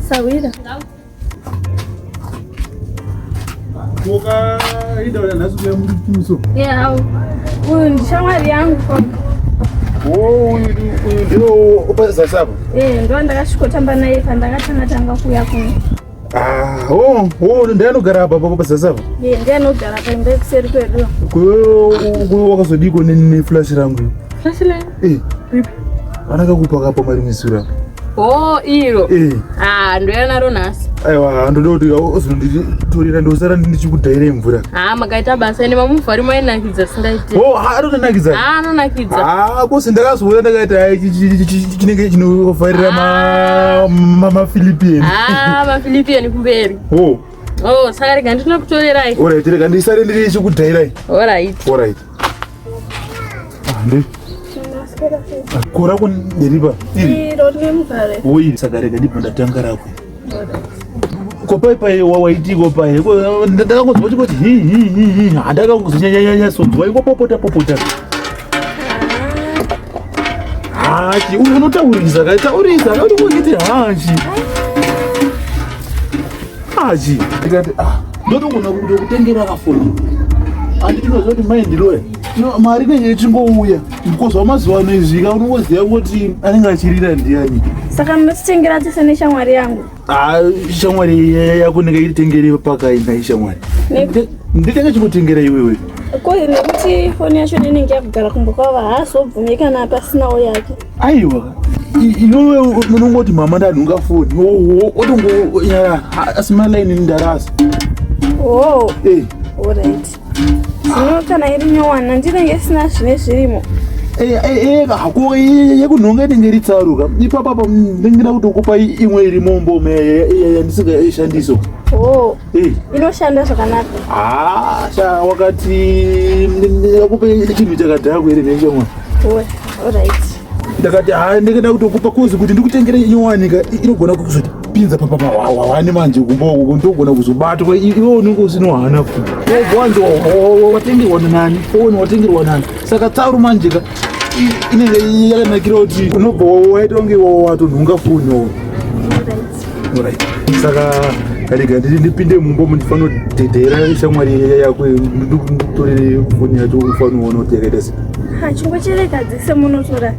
Sawira. Wakaenda nhasi kuya murituso. Yeah, uyu ndishamwari yangu. Oh, uyu ndio upazasi apo. Eh, ndo ndakasvikotamba naye pandakatanga tanga kuuya kuno. Ah, oh, oh, ndiye anogara apa pa pazasi apo. Eh, ndiye anogara paimba yekuseri kwedu. Kuyo wakazodiko neflash rangu. Flash lenyu? Eh. Vanakakupa kapo mari misura. Oh, iro. Eh. Ah, ndoya naro nhasi. Aiwa, ndoda kuti uzonditorera ndosara ndichikudhaire mvura. Ah, makaita basa ende mamuvhari mainakidza singaiti. Oh, anonakidza. Ah, anonakidza. Ah, kosi ndakazoona ndakaita hai chinenge chinofarira ma maFilipian. Ah, maFilipian kumberi. Oh. Oh, saka rega ndinokutorerai. Alright, rega ndisare ndichikudhairai. Alright. Alright. Ah, ndi. Kora ko nderipa. Iri. Iro rine muvhare. Oi, saka rega ndibva ndatanga rako. Ko pai pai wawaitiko pai. Ko ndakangonzwa chikoti hi hi hi hi. Handakangozonyanyanyasonzwa iko popota popota. Hachi, uyu unotaurisa ka taurisa ka unongoti hachi. Hachi. Ndikati ah, ndotogona kutengera kafoni. Handiti unoziva kuti mai ndiloya. No, mari inenge ichingouya. Because wamazuva ano izvi ka unongoziva kuti anenge achirira ndiani. Saka munotitengera tese neshamwari yangu. Ah, shamwari yako ndinge itengere pakaina ishamwari. Nditenge chikutengera iwewe. Ko nekuti foni yacho inenge yakugara kumba kwavo haazobvumi kana pasinawo yake. Aiwa. Iwewe unongoti mama ndanhunga foni. Otongonyara asi malaini ndarasa. Oh. Eh. Alright. Zvino kana iri nyowana ndinenge isina zvine zvirimo. Hako yekunhonga inenge iri tsaruka. Ipapa ndinge kutokupa imwe iri mombo yandisingaishandiso. Oh. Eh. Inoshanda zvakanaka. Ah, sha wakati ndakupa chinhu chakadhakwa here nechemwa. Oh, alright. Ndakati ha ndingada kutokupa kozi kuti ndikutengere nyowani ka inogona kuzotipinza papapawani manje kumba uko ndogona kuzobatwa iwe unenge usina hana futi. Wanzi watengerwa nani? Foni watengerwa nani? Saka tsaru manje ka inenge yakanakira kuti unobva waita kunge watonhunga foni wo. Alright. Saka rega ndipinde mumba umu ndifanira kudhedhera shamwari yako ndikutorere foni yacho ufanira kuona kuti yakaita sei. Ha, chingochereka dzese munotora.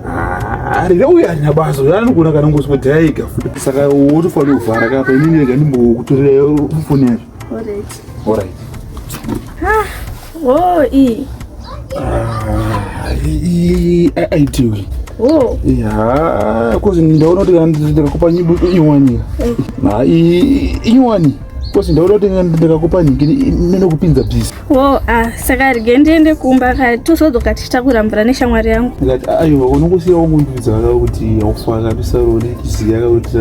Ah, rega uyu harina basa anogona kana ngoswedhaika futi saka wotofanira kuvhara kapa inini rega ndimbokutorera foni yacho. Alright. Alright. Ah, oh, iyi. Ah, iyi aitiwi. Oh. Ya, kozi ndaona kuti kana ndikakupa iwani. Ha, iwani. Kozi ndaona kuti ndikakupa nyingi inokupinza busy. Oh, ah, saka rege ndiende kumba ka tozodzoka tichitakura mvura neshamwari yangu. Ndikati aiwa unongosiya wangondudza kuti haufa kabisa rone chiziya kuti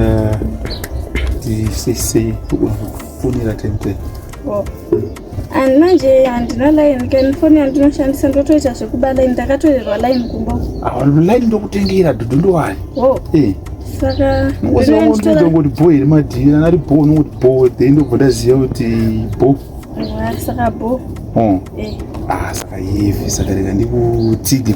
ti sei sei kufonera time time. Oh. And manje handina line kani foni yandinoshandisa ndotoita zvekuba line ndakatorerwa line kumba. Ah, line ndokutengera dhudhu ndowani. Oh. Eh. Saka Unongosiya wangondudza ngoti bho here madhiri ana ari bho unongoti bho then ndobva ndaziva kuti bho. Ah, saka bho. Oh. Eh. Ah, saka yevi saka rega ndikutsige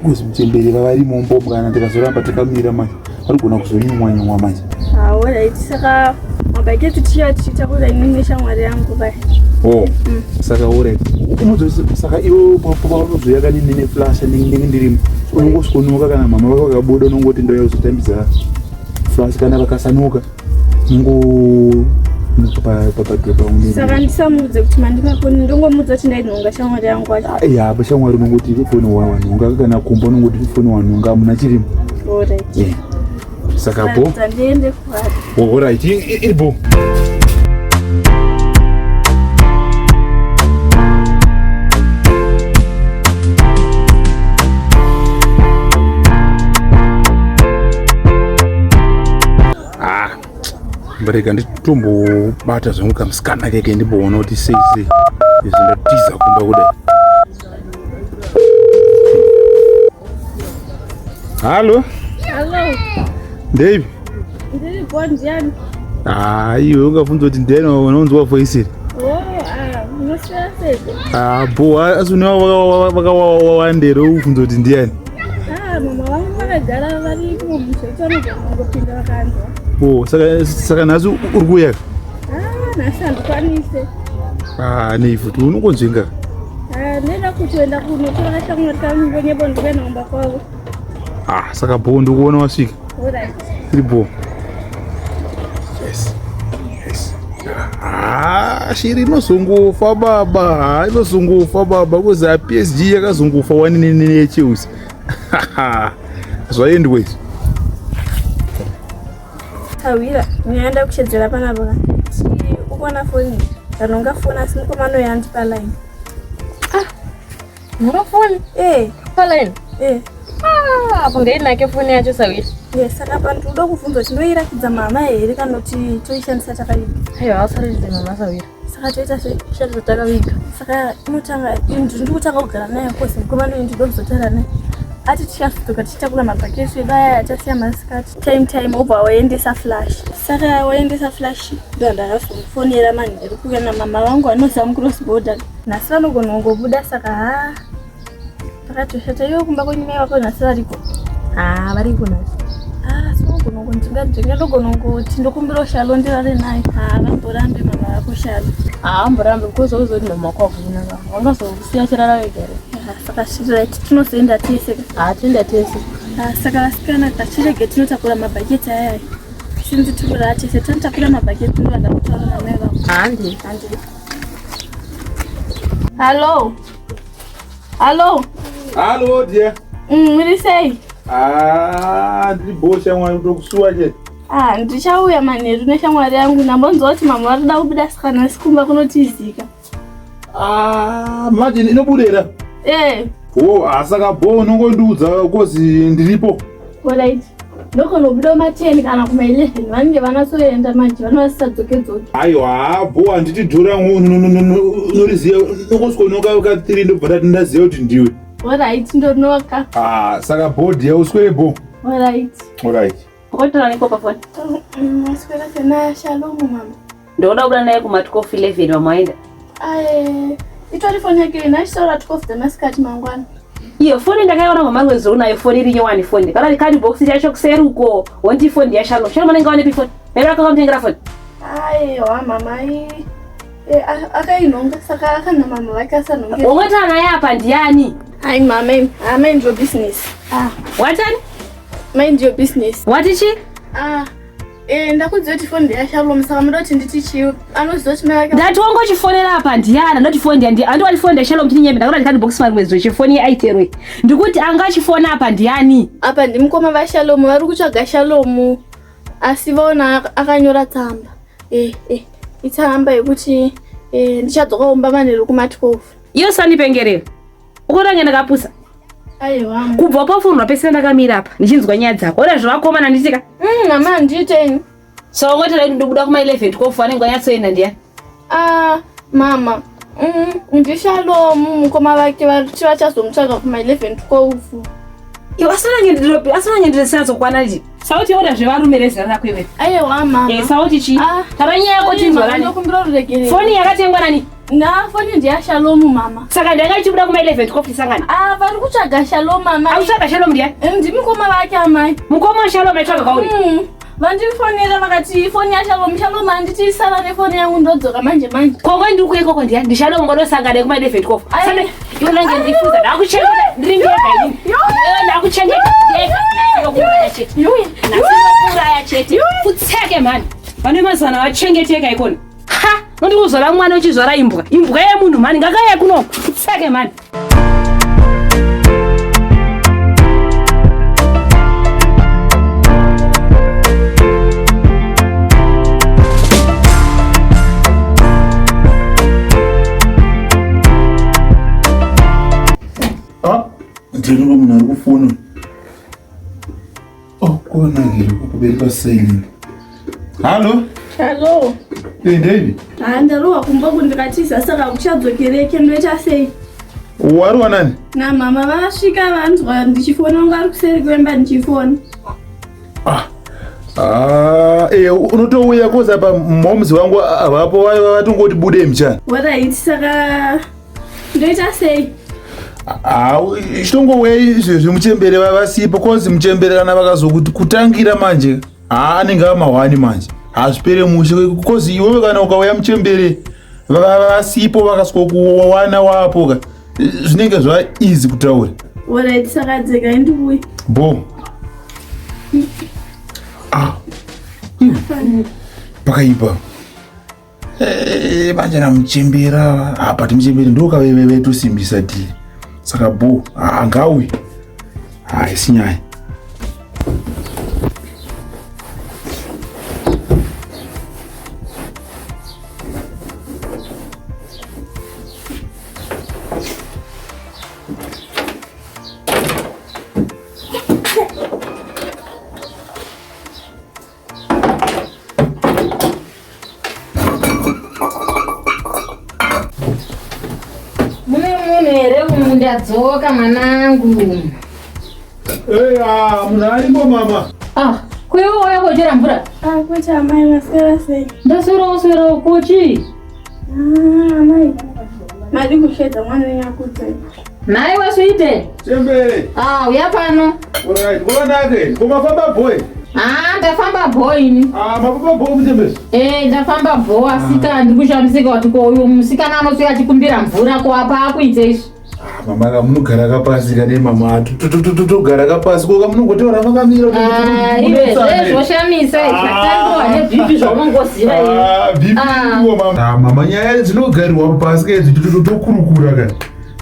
kuzi muchembere vavari mumbo kana tikazoramba takamira manje varigona kuzonyumwa nyumwa manje. Ah, alright. Saka mabhaketi tichiya tichitakura inini neshamwari yangu vai. Oh. Saka alright. Unozo saka iwe paunozoya kani nene flash ndinenge ndirimo. Unongosvikonoka kana mama vako vakabuda unongoti ndoya kuzotambidza flash kana vakasanuka. Ungo papadhepa Saka ndisamudze kuti mandipa foni ndongomudza kuti ndainhonga shamwari yangu wacho. Ya, shamwari unongoti foni wanhonga kana kumba unongoti foni wanhonga hamuna chirimo. Alright. Eh. Saka bo. Ndiende kuhari. Oh, alright. Iri bo. Ah, mbarega nditombobata zvangu kamusikana keke ndimboona kuti sei sei izvi ndatiza kumba kudai. Halo. Hello. Ndeipi? Ndiri bo ndiani? Ah, iwe ungabvunza kuti ndiani unonzwa voice iri. Oh, ah, unoswera sei? Ah, bo asi une vakawandere ubvunza kuti ndiani. Ah, mama vangu vakagara vari kumusha vanogona kungopinda vakanzwa. Oh, saka nhasi uri kuuya? Ah, nhasi handikwanise. Ah, nei futi unongonzvenga. Ah, ndinoda kutoenda kunotora shamwari kangu ngonyebo ndikuenda kumba kwavo. Ah, saka bo ndikuona wasvika. Alright. Iri bo. Yes. Yes. Ah, shiri inozongofa baba. Ah, inozongofa baba kuzi a PSG yakazongofa wani neChelsea. Zvaendwa izvi. Tawira, ndinoenda kuchedzera panapa. Ukuona foni? Ndanonga foni asi mukomana uyu andipa line. Nhora foni Eh, paline. eh. Ah, apo ngainake foni yacho sawira. Yes, saka pa ndinoda kubvunza kuti ndoirakidza mama here kana kuti toishandisa takaviga. Aiwa, usaratidze mama sawira. Saka toita sei? Shandisa takaviga. Saka inotanga ndiri kutanga kugara naye kosi mukomana uyu ndinoda kuzotaura naye. Ati tichazodzoka tichitakura mabhaketi edu aya atasiya masikati. Time time obva waendesa flash. Saka waendesa flash ndo ndakazomufonera manheru kuuya namama vangu vanoziva mucross border. Nhasi vanogona kungobuda saka haa pakatoshata iwe kumba kwenyu mai vako nhasi variko. Ah, variko nhasi. Ah, so unogona kundingadzinga ndogona kungoti ndokumbira shalo ndirare naye. Ah, vamborambe mama vako shalo. Ah, amborambe because wauzoti mama wako hakuna ka. Wangazokusiya chirara wega here? Ah, saka right tinozoenda tese ka. Ah, toenda tese. Ah, saka vasikana tachirege tinotakura mabhaketi aya. Sinzi tikurara tese tanotakura mabhaketi tinovada kutaura namai vako. Handi. Handi. Hallo. Hallo. Halo dear. Muri sei? Ah, ndiri bo shamwari kutokusuwa chete. Ah, ndichauya manheru neshamwari yangu ndambonzwa kuti mama vari kuda kubuda saka nhasi kumba kunotizika. Ah, manje inobuda Eh, Oh, ah, saka bo unongondiudza kozi ndiripo. alright. Ndokonobuda kuma-10 kana kuma-11 vanenge vanatsoenda manje vanovasisadzoke dzoke. Aiwa, bo handiti dhora unoriziva unongosvikonoka ka 3 ndobva ndati ndaziva kuti ndiwe. Alright, ndonoka. Ah, saka bo dear uswere bo. Alright. Alright. Wakotora neko pafoni. Maswera sena Shalomu mama. Ndoda kubuda naye kuma 12 11 mama waenda. Aye, itori foni yake ina achitaura 12 dzemasikati mangwana. Iyo foni ndakaiona mama vangu zuro nayo foni iri nyowani foni. Kana card box chacho kuseri uko. Wonti foni ya Shalom. Shalom anenge wanepi foni? Mai vako vakamutengera foni. Aiwa mama akainhonga saka akana mama vake asanhonge. Wongotana naye apa ndiani? Ai mama, ah, mind your business. Ah, Watani? mind your business. Wati chi? Ah, eh, ndakudziva kuti foni ndeyaShalom saka muda kuti nditi chii? Anoziva kuti mai vake Ndati wangochifonera apa ndiani? Ndoti foni ndiani? Andi wati foni ndashalom tini nyembe ndakati card box mari mwedzi chifoni yeaiterwe. Ndikuti anga achifona apa ndiani? apa ndimukoma vaShalomu vari kutsvaga Shalomu asi vaona akanyora tsamba eh, eh, itsamba yekuti eh, ndichadzoka kumba manheru kuma12. Iyo sandipengerera. Ukotange ndakapusa. Aiwa Kubva pafonwa pese ndakamira apa ndichinzwa nyaya dzako. Ora zvevakomana nditika. Mama handiiteni. So wangotera ndobuda kuma 11 12 anenge anyatsoenda ndiani? Ah, mama ndishalomu mukoma vake variti vachazomutsvaga kuma11 12. Iwe asanange ndiropi asanange ndirisazokwana ndi. Sauti yoda zvevarume rezera rako iwe. Aiwa mama. Eh, sauti chi? Ah. Tara nyaya yako tinzwa nani? Ndokumbira ruregerero. Foni yakatengwa nani? Na foni ndeyashalomu mama. Saka ndanga ichibuda kuma 11 12 tisangana. Ah, vari kutsvaga Shalomu mama. Akutsvaga Shalom ndiani? Ndimukoma vake amai. Mukoma wa Shalom aitsvaga kwauri. Vandifonera vakati foni yaShalom Shalom handiti isara nefoni yangu ndodzoka manje manje. Koko ndiri kuye koko ndiani? Ndishalom ngondosangana kuma 11 12. Ai. Saka iwe nange ndifuza ndakuchengeta ndiri ndega inini. Iwe ndakuchengeta ndega. Ndinokuuraya chete. Yuwi. Ndinokuuraya chete. Kutseke mhani. Vane mazana vachengeteka ikona. Ha! Noti kuzvara mwana uchizvara imbwa. Imbwa yemunhu mhani ngakauya kuno. Kutseke mhani. Ndinonga munhu ari kufona. Oh, kwakanakira kuperi pasilent. Hallo? Hallo. Eh, David. Ah, ndarohwa kumba uku ndikatiza saka kuchadzokereke ndoita sei? Warohwa nani? Na mama vasvika vanzwa ndichifona unga ari kuseri kwemba ndichifona. Ah. Ah, eh, unotouya koza apa moms vangu havapo vatongoti bude mchana. Alright, saka ndoita sei? Ah, chitongouya izvezvi muchembere vasipo cause muchembere kana vakazokutangira manje haa anenge amahwani manje hazvipere mushe cause iwewe kana ukauya muchembere vasipo vakasikokuwana wapo ka zvinenge zva easy kutaura. Alright, saka dzega ndiuye. Bo. Ah. Pakaipa. Eh, manje namuchembera apa timuchembere ndokaveve tosimbisa dhiri saka bo angauyi haisi nyaya. Mune munhu here umu? Ndadzoka mwanangu. Eya, munhu arimo mama. Ah, kuiwe wauya kochera mvura? Ah, kwete amai, maswera sei? Ndaswerawo swerawo kochi. Ah, amai. Madi kushedza mwana wenyu akudzai. Nhai weswite. Chembere. Ah, uya pano. Alright, kwakanaka komafamba boy. Ah, ndafamba bho ini. Ah, mafamba boy muchembere. Eh, ndafamba bho asika ndiri kushamisika kuti ko uyu musikana anoswera achikumbira mvura ko apa akuite izvi. Ah, mama ka munogara kapasi kane mama togara kapasi ko kamunongotaura makamira. Ah, iwe zvezvoshamisa izvi atandiwa nebhipi zvaunongoziva iwe. Ah, BP Ah. iwo mama. Ah, mama nyaya dzinogarirwa pasi ke tokurukura ka.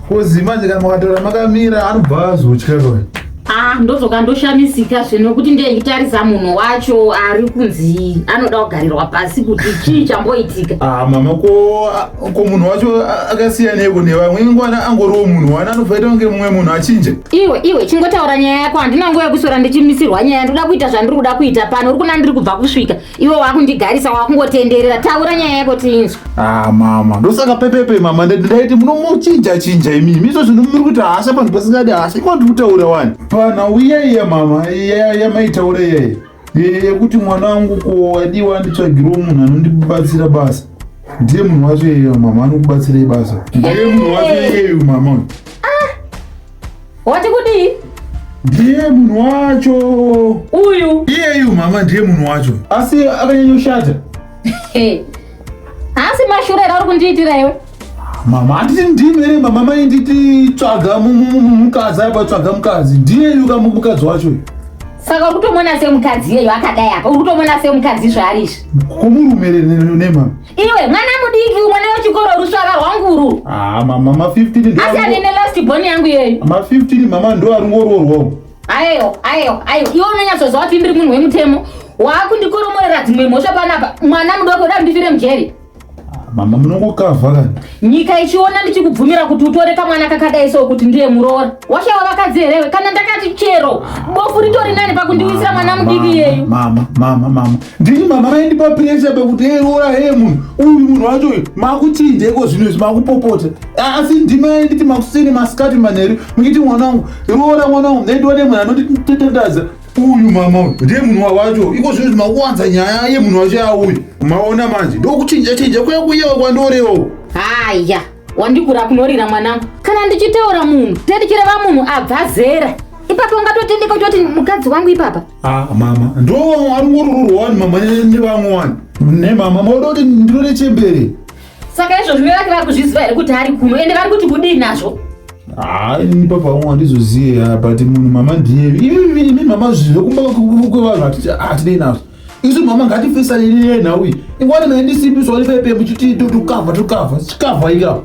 Kozi manje kana makataura makamira anobva azotya ka. Ah, ndodzoka ndoshamisika zvino kuti ndichitarisa munhu wacho ari kunzi anoda kugarirwa pasi kuti chii chamboitika. Ah, mama ko ko munhu wacho akasiyaneko nevamwe ingwana angoriwo munhu wana anofaita kunge mumwe munhu achinja. Iwe iwe chingotaura nyaya yako, handina nguva yekuswera ndichimisirwa nyaya. Ndoda kuita zvandiri kuda kuita pano. Uri kuna ndiri kubva kusvika iwe wakundigarisa wakungotenderera. Taura nyaya yako tiinzwe. Ah, mama ndosaka pepepe mama ndaiti munomuchinja chinja imimi izvo zvinhu muri kuti hasha panhu pasingadi hasha iko ndiri kutaura wani panhau iyaiya mama yamaitaura iyaiya yekuti mwana wangu ko wadiwa anditsvagirawo munhu anondibatsira basa ndiye munhu wacho iyeyo mama anokubatsirai basa ndiye munhu wacho iyeyo mama. Wati kudii? Ndiye munhu wacho. Uyu? Iyeyu mama ndiye munhu wacho asi akanyanyoshata. Haasi mashure here uri kundiitira iwe? Mama handiti ndimi here mama mainditi tsvaga mukadzi apa tsvaga mukadzi ndiyeyu ka mukadzi wacho uyu. Saka uri kutomona semukadzi iyeyo akadai apa? Uri kutomona semukadzi zvaari izvi? Kumurume nemama? Iwe mwana mudiki, mwana wechikoro, rusvava rwanguru. Ah, mama ma15. Asi anene last born yangu iyeyo. Ma15 mama ndo ari ngororwawo. Ayo ayo ayo, iwe unonyatsoziva kuti ndiri munhu wemutemo. Waakundikoromorera dzimwe mhosva panapa. Mwana mudoko uda kundifire mujeri. Mama munongokavha kani. Nyika ichiona ndichikubvumira kuti utore kamwana kakadai so kuti ndiye muroora. Washawa vakadzi herewe? Kana ndakati chero bofu ritori nani pakundiwisira mwana mudiki iyeyu. Mama mama mama ndini mama maindipa pressure pekuti hey roora hey munhu uyu munhu wacho uyu makuchinja iko zvino izvi makupopota asi ndimi mainditi makuseni masikati manheru muchiti mwana wangu roora mwana wangu ndaindiwane munhu anonditetendaza uyu mama uyu ndiye munhu wacho iko zvino izvi makuwanza nyaya yemunhu wacho yauyu maona manje ndokuchinja chinja kuya kuyewa kwandorewo. Haya, wandikura kunorira mwanangu. Kana ndichitaura munhu tendichireva munhu abva zera ipapo ungatotendeka uchoti mukadzi wangu ipapa. Ah, mama ndo ari ngorororwa wani mama nevamwe wani nemama maoda kuti ndinode chembere. Saka izvozvo vake vari kuzviziva here kuti ari kuno ende vari kuti kudii nazvo? Ah, ini papa wangu handizoziye but munhu mama ndiye imi mama zvekumba kwevanhu hatidei nazvo isu mama ngatifesane nenhau iyi ingwani maindisimbiswa nepepe muchiti tukavha tukavha chikavha ikapo.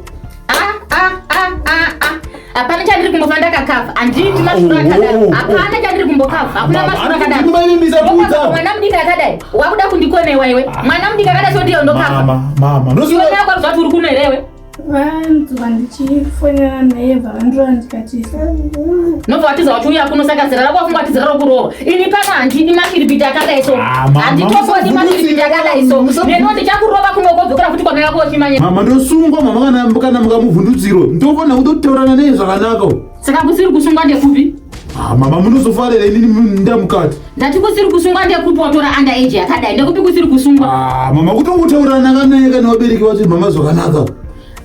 Ah, ah, ah, ah, ah. Hapana chandiri kumbofa ndakakavha. Handiti mashura akadaro. Oh, oh. Hapana chandiri kumbokavha, hakuna mashura akadaro. Maimimbisa kuudza. Mwana mudiki akadai wakuda kundikonewa iwe? Mwana mudiki akadai so ndiyo ndokavha? Mama mama Iwe nakwa kuti uri kuno herewe? Vanzwa ndichifonera naye bva vandora ndikatiza. Nobva watiza wachiuya kuno saka zera rako wafunga kuti zera rokuroorwa. Ini pano handidi mashiripiti akadai so. Ah, mama, Handitofodi mashiripiti akadai so. Neno ndichakurova kuno kodzokera futi kwamai vako uchimanya. Mama ndosungwa mama kana kana mukamuvhundutsirwa ndofanira kutotaurana naye zvakanaka. Saka kusiri kusungwa ndekupi? Ah, mama munozofarira inini ndamukati. Ndati kusiri kusungwa ndekupi watora under age yakadai ndekupi kusiri kusungwa? Ah, mama kutongotaurana kanaye kana vabereki vacho mama zvakanaka.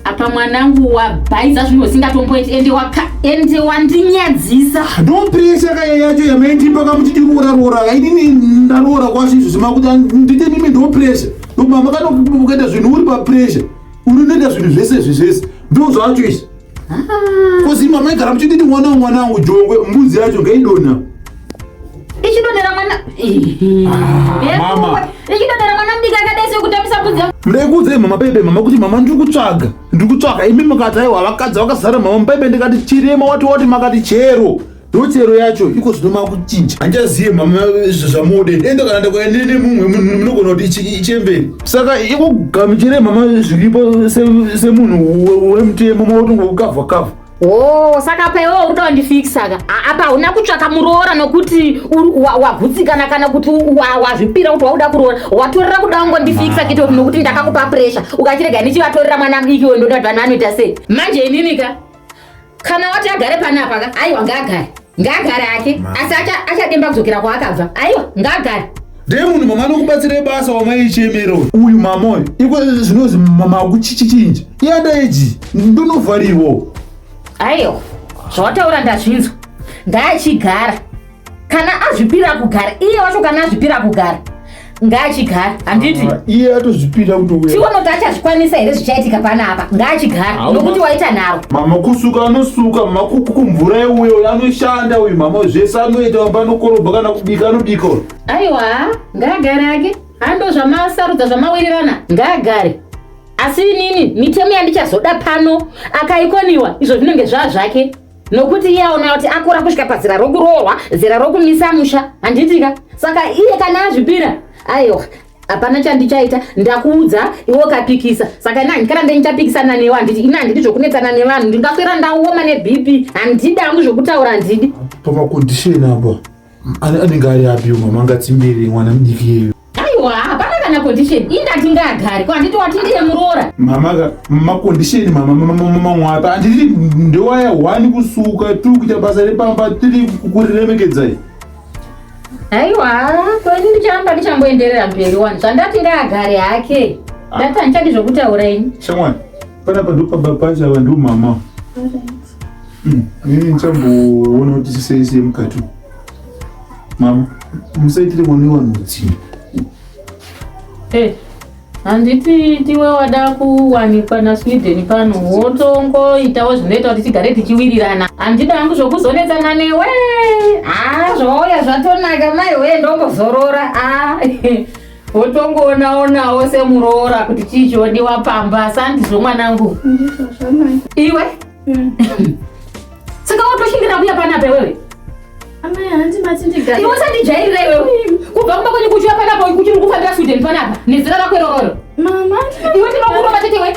Apa mwanangu wabhaiza zvinhu usingatomboiti ende waka ende wandinyadzisa. No pressure kaya yacho yamaindimba kamuti ndiroora roora inini ndaroora kwacho izvo zvimakuti ndite mimi ndo pressure. Ndo mama kana ukaita zvinhu uri pa pressure unonoita zvinhu zvese izvi zvese ndo zvacho izvi. Kozi mama igara muchinditi mwana wangu mwana wangu jongwe mbudzi yacho ngaidonha. Ichidonhera mwana. Ah, mama. Ichidonhera mwana mudiki akadai sekutambisa mbudzi. Ndikuudzei mama bebe mama kuti mama ndiri kutsvaga ndiri kutsvaga imi mukati aiwa vakadzi vakazara mama bebe ndikati chirema wati wati makati chero ndochero yacho iko zvino makuchinja handichazive mama zvamuode ende kana ndakaenda nemumwe munogona kuti ichemberi saka iko gamuchire mama zviripo semunhu wemutemo mautongokavha kavha Oh, saka apa iwewe uri kuda kundifikisa ka? Apa hauna kutsvaka muroora nokuti wagutsikana kana kuti wazvipira kuti wauda kuroora. Watorera kuda kungondifikisa chete nokuti ndakakupa pressure. Ukachirega ndichivatorera mwana mudiki uyo ndoda kuti vanhu vanoita sei? Manje inini ka? Kana wati agare panapa ka? Aiwa ngaagare. Ngaagare hake. Asi achademba kudzokera kwaakabva. Aiwa ngaagare. Ndiye munhu mama anokubatsirai basa wamaichemera uyu mama uyu iko zvinozi mama akuchichichinja iyanda eji ndonovharirwa. Aiwa zvawataura ndazvinzwa ngaachigara kana azvipira kugara iye wacho kana azvipira kugara ngaachigara handiti ah, iye atozvipira kutouya tione kuti achazvikwanisa here zvichaitika panapa ngaachigara nokuti waita nharo mama kusuka anosuka mama kumvura iuyo anoshanda uyu mama zvese anoita panokorobha kana kubika anobika Aiwa, ngaagare hake. Hando zvamasarudza zvamawirirana, ngaagare. Asi inini mitemo yandichazoda pano akaikoniwa izvo zvinenge zvaa zvake nokuti iye aona kuti akura kusvika pazera rokuroorwa zera rokumisa musha handitika saka iye kana azvipira aiwa hapana chandichaita ndakuudza iwe ukapikisa saka ini handikarambe ndichapikisana newe handiti ini handidi zvokunetsana nevanhu ndingaswera ndaoma nebp handidi hangu zvokutaura handidi pamacondition apa Anenge ari api mama ngatsimbirire mwana mudiki iyeyo. Aiwa, hapana kana condition. Indati ngaagare. Ko handiti wati ndiye muroora. Mama ka ma condition mama mama mama mwapa. Handiti ndewaya one kusuka, two kuita basa repamba, three kuriremekedzai. Aiwa, ko ini ndichamba ndichamboenderera mberi wani. Zvandati ngaagare hake. Ndati handichadi zvokutaura ini. Shamwari, panapa ndopaba pacho ava ndo mama. Inini ndichamboona kuti sei sei mukati. Mama, musaitire mwana wevanhu utsinye. Eh, handiti tiwe wada kuwanikwa naSweden pano wotongoitawo zvinoita kuti tigare tichiwirirana. Handida hangu zvokuzonetsana newe. Ah, zvauya zvatonaka mai wee ndongozorora. Ah. Wotongoonaonawo semuroora kuti chii chodiwa pamba sandizvo mwanangu. Ndizvo zvamai. Iwe Saka watoshingira kuya panapa iwewe? Amai hanti mati ndigare. Iwe usandijairira iwewe. Kubva kumba kwenyu kuchiuya panapa kuchiri kufambira Sweden panapa nezera rako irororo. Mama. Iwe ndinokurova chete iwe.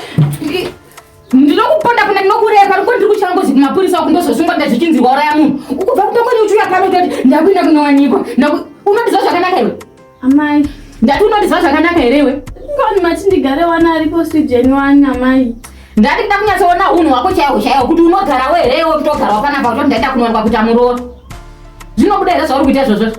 Ndinokuponda kuna ndinokurepa ndiko ndiri kuchangozi kumapurisa uku ndozosungwa ndazvichinzi wauraya munhu. Kubva kumba kwenyu uchiuya pano utoti ndakuenda kunowanikwa. Unondiziva zvakanaka iwe? Amai. Ndati unondiziva zvakanaka here iwe? Ngoni mati ndigare wana aripo Sweden wani amai. Ndati ndida kunyatsoona hunhu hwako chaihwo chaihwo kuti unogarawo here iwe kutogarawo panapa utoti ndaenda kunowanikwa kuita muroora. Zvinobuda here zvauri kuita izvozvo?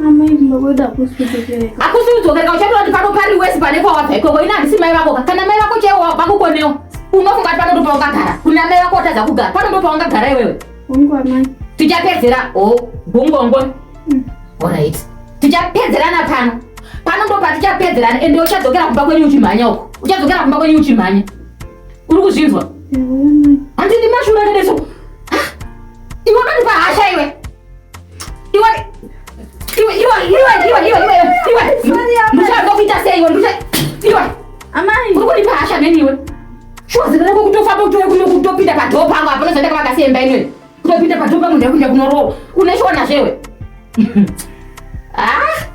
Amai ndinobuda kusi kudzokereka. Hakusi kudzokereka uchatora kuti pano pari wesi pane kwawabva ikoko ini handisi mai vako ka. Kana mai vako chaiwo vakukonewa. Unofunga kuti pano ndopaungagara. Kuna mai vako watadza kugara. Pano ndopaungagara iwewe. Hongu amai. Tichapedzera oh gongongo. Alright. Tichapedzerana pano. Pano ndo patichapedzerana ende uchadzokera kumba kwenyu uchimhanya uko. Uchadzokera kumba kwenyu uchimhanya. Uri kuzvinzwa? Handidi mashura nedeso. Ah! Iwe unondipa hasha iwe. Iwe iwe iwe iwe iwe iwe iwe iwe. Ndichada kuita sei iwe? Ndicha iwe. Amai. Uri kundipa hasha neni iwe. Shuwa zera rako kutofamba kutouya kuno kutopinda padhoo pangu apa unozoenda kwakasiya inwe. Kutopinda padhoo pangu ndakuenda kunorowa. Une shuwa nazvo iwe. Ah!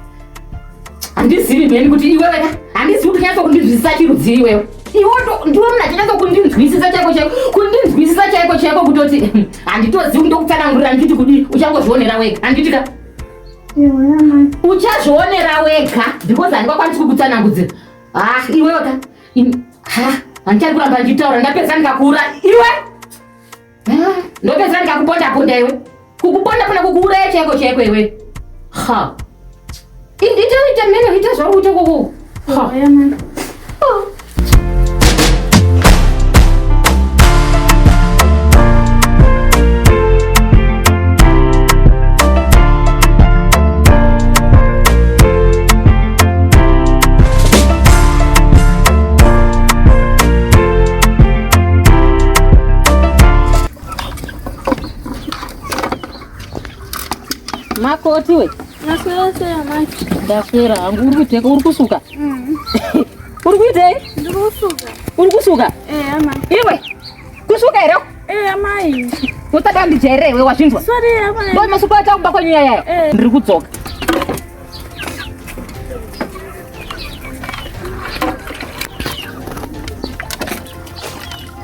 Handizivi mheni kuti iwewe ka handizivi kuti unyatso kundinzwisisa chirudzii iwewe. Iwe ndiwe munhu achinatsa kundinzwisisa chaiko chaiko, kundinzwisisa chaiko chaiko kutoti handitozivi ndokutsanangurira ndichiti kudii, uchangozvionera wega. Handiti ka? Uchazvionera wega because handingakwanisi kukutsanangudzira. Ah, iwewe ka. Ha, handichadi kuramba ndichitaura, ndapedza ndikakuura. Iwe! Ndopedza ndikakuponda ponda iwe. Kukuponda ponda kukuuraya chaiko chaiko iwe. Ha. Ita ita mene ita zvauri kuita koko. Ha. Oh. Makoti we. Ndaswera sei amai? Ndaswera hangu. Uri kuitei? Uri kusuka? Mm. Uri kuitei? Ndiri kusuka. Uri kusuka? Eh amai. Iwe. Kusuka here? Eh amai. Usada ndijairire iwe wazvinzwa? Sorry amai. Ndo masuku acha kumba kwenyu yaya. Eh. Ndiri kudzoka.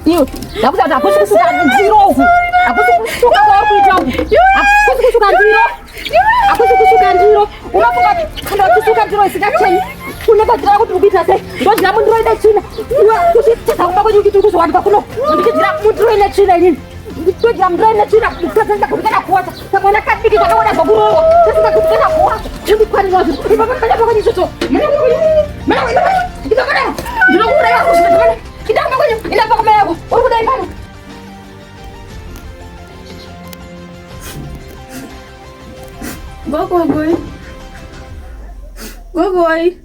Iwe, ndakuti kuti hakusi kusuka ndiro uku. Hakusi kusuka kwauri kuita uku. Hakusi kusuka ndiro. Hakusi kusuka ndiro. Unofunga kuti kana uchisuka ndiro isingacheni. Unogadzira kuti uri kuita sei? Ndodyira mundiro ine tsvina. Iwe uchitiza kumba kwenyu uchiti uri kuzowanikwa kuno. Ndichidyira mundiro ine tsvina inini. Ndodyira mundiro ine tsvina. Mukadzi ndakundikana kuwacha. Kamwana kadiki kakaona zvokurohwa. Kasingakundikana kuwacha. Chindikwanira zvinhu. Ipapo ndakanyapa kwenyu izvozvo. Ndinokuuraya kusvika Ida kumba kwenyu, ida kumba yako. Uri kudai pano. Gogogoi. Gogoi.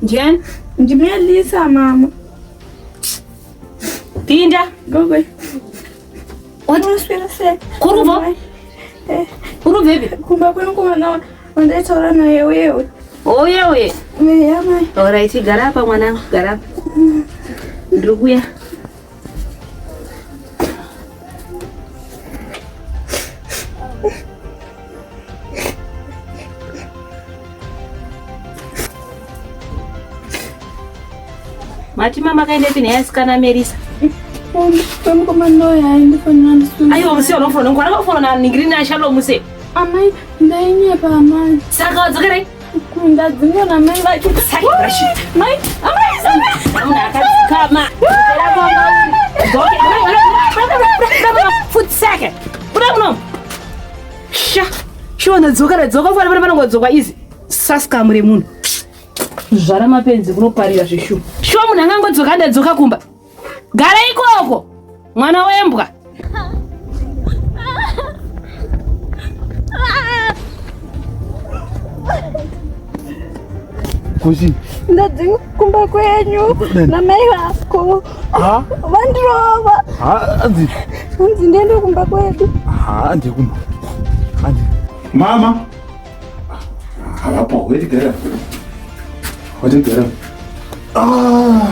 Ndiani? Ndimelisa mama. Pinda. Gogoi. Unoswera sei? Kurubva? Eh, Urubvepi? kumba kwenyu kumwana wandaitaura naye uye Uye uye. uye amai. Alright, gara apa mwanangu, gara apa. Ndiri kuya. Mati mama kaendepi naye asikana Melisa? Wemukomana uyu aindifonera ndisu. Aiwa musi unofona ngwana unofona na ningiri na Shalom muse. Amai ndainyepa amai. Saka wadzokerai? Ndadzingwa namai vacho. Saka brush. Mai, amai, amai. Munhu akadzikama. Futseke. Buda muno. Sha. Shuwa ndadzoka ndadzoka fana fana panongodzokwa izi. Saskamu remunhu. Zvara mapenzi kunoparira zveshuwa. Shuwa munhu angangodzoka ndadzoka kumba. Gara ikoko. Mwana wembwa. Kuchi? Ndadzingwa kumba kwenyu namai vako. Ha? Vandirova. Ha, anzi. Hanzi ndiende kumba kwedu. Ha, andi kumba. Andi. Mama. Havapo, wetigara. Wetigara. Ah,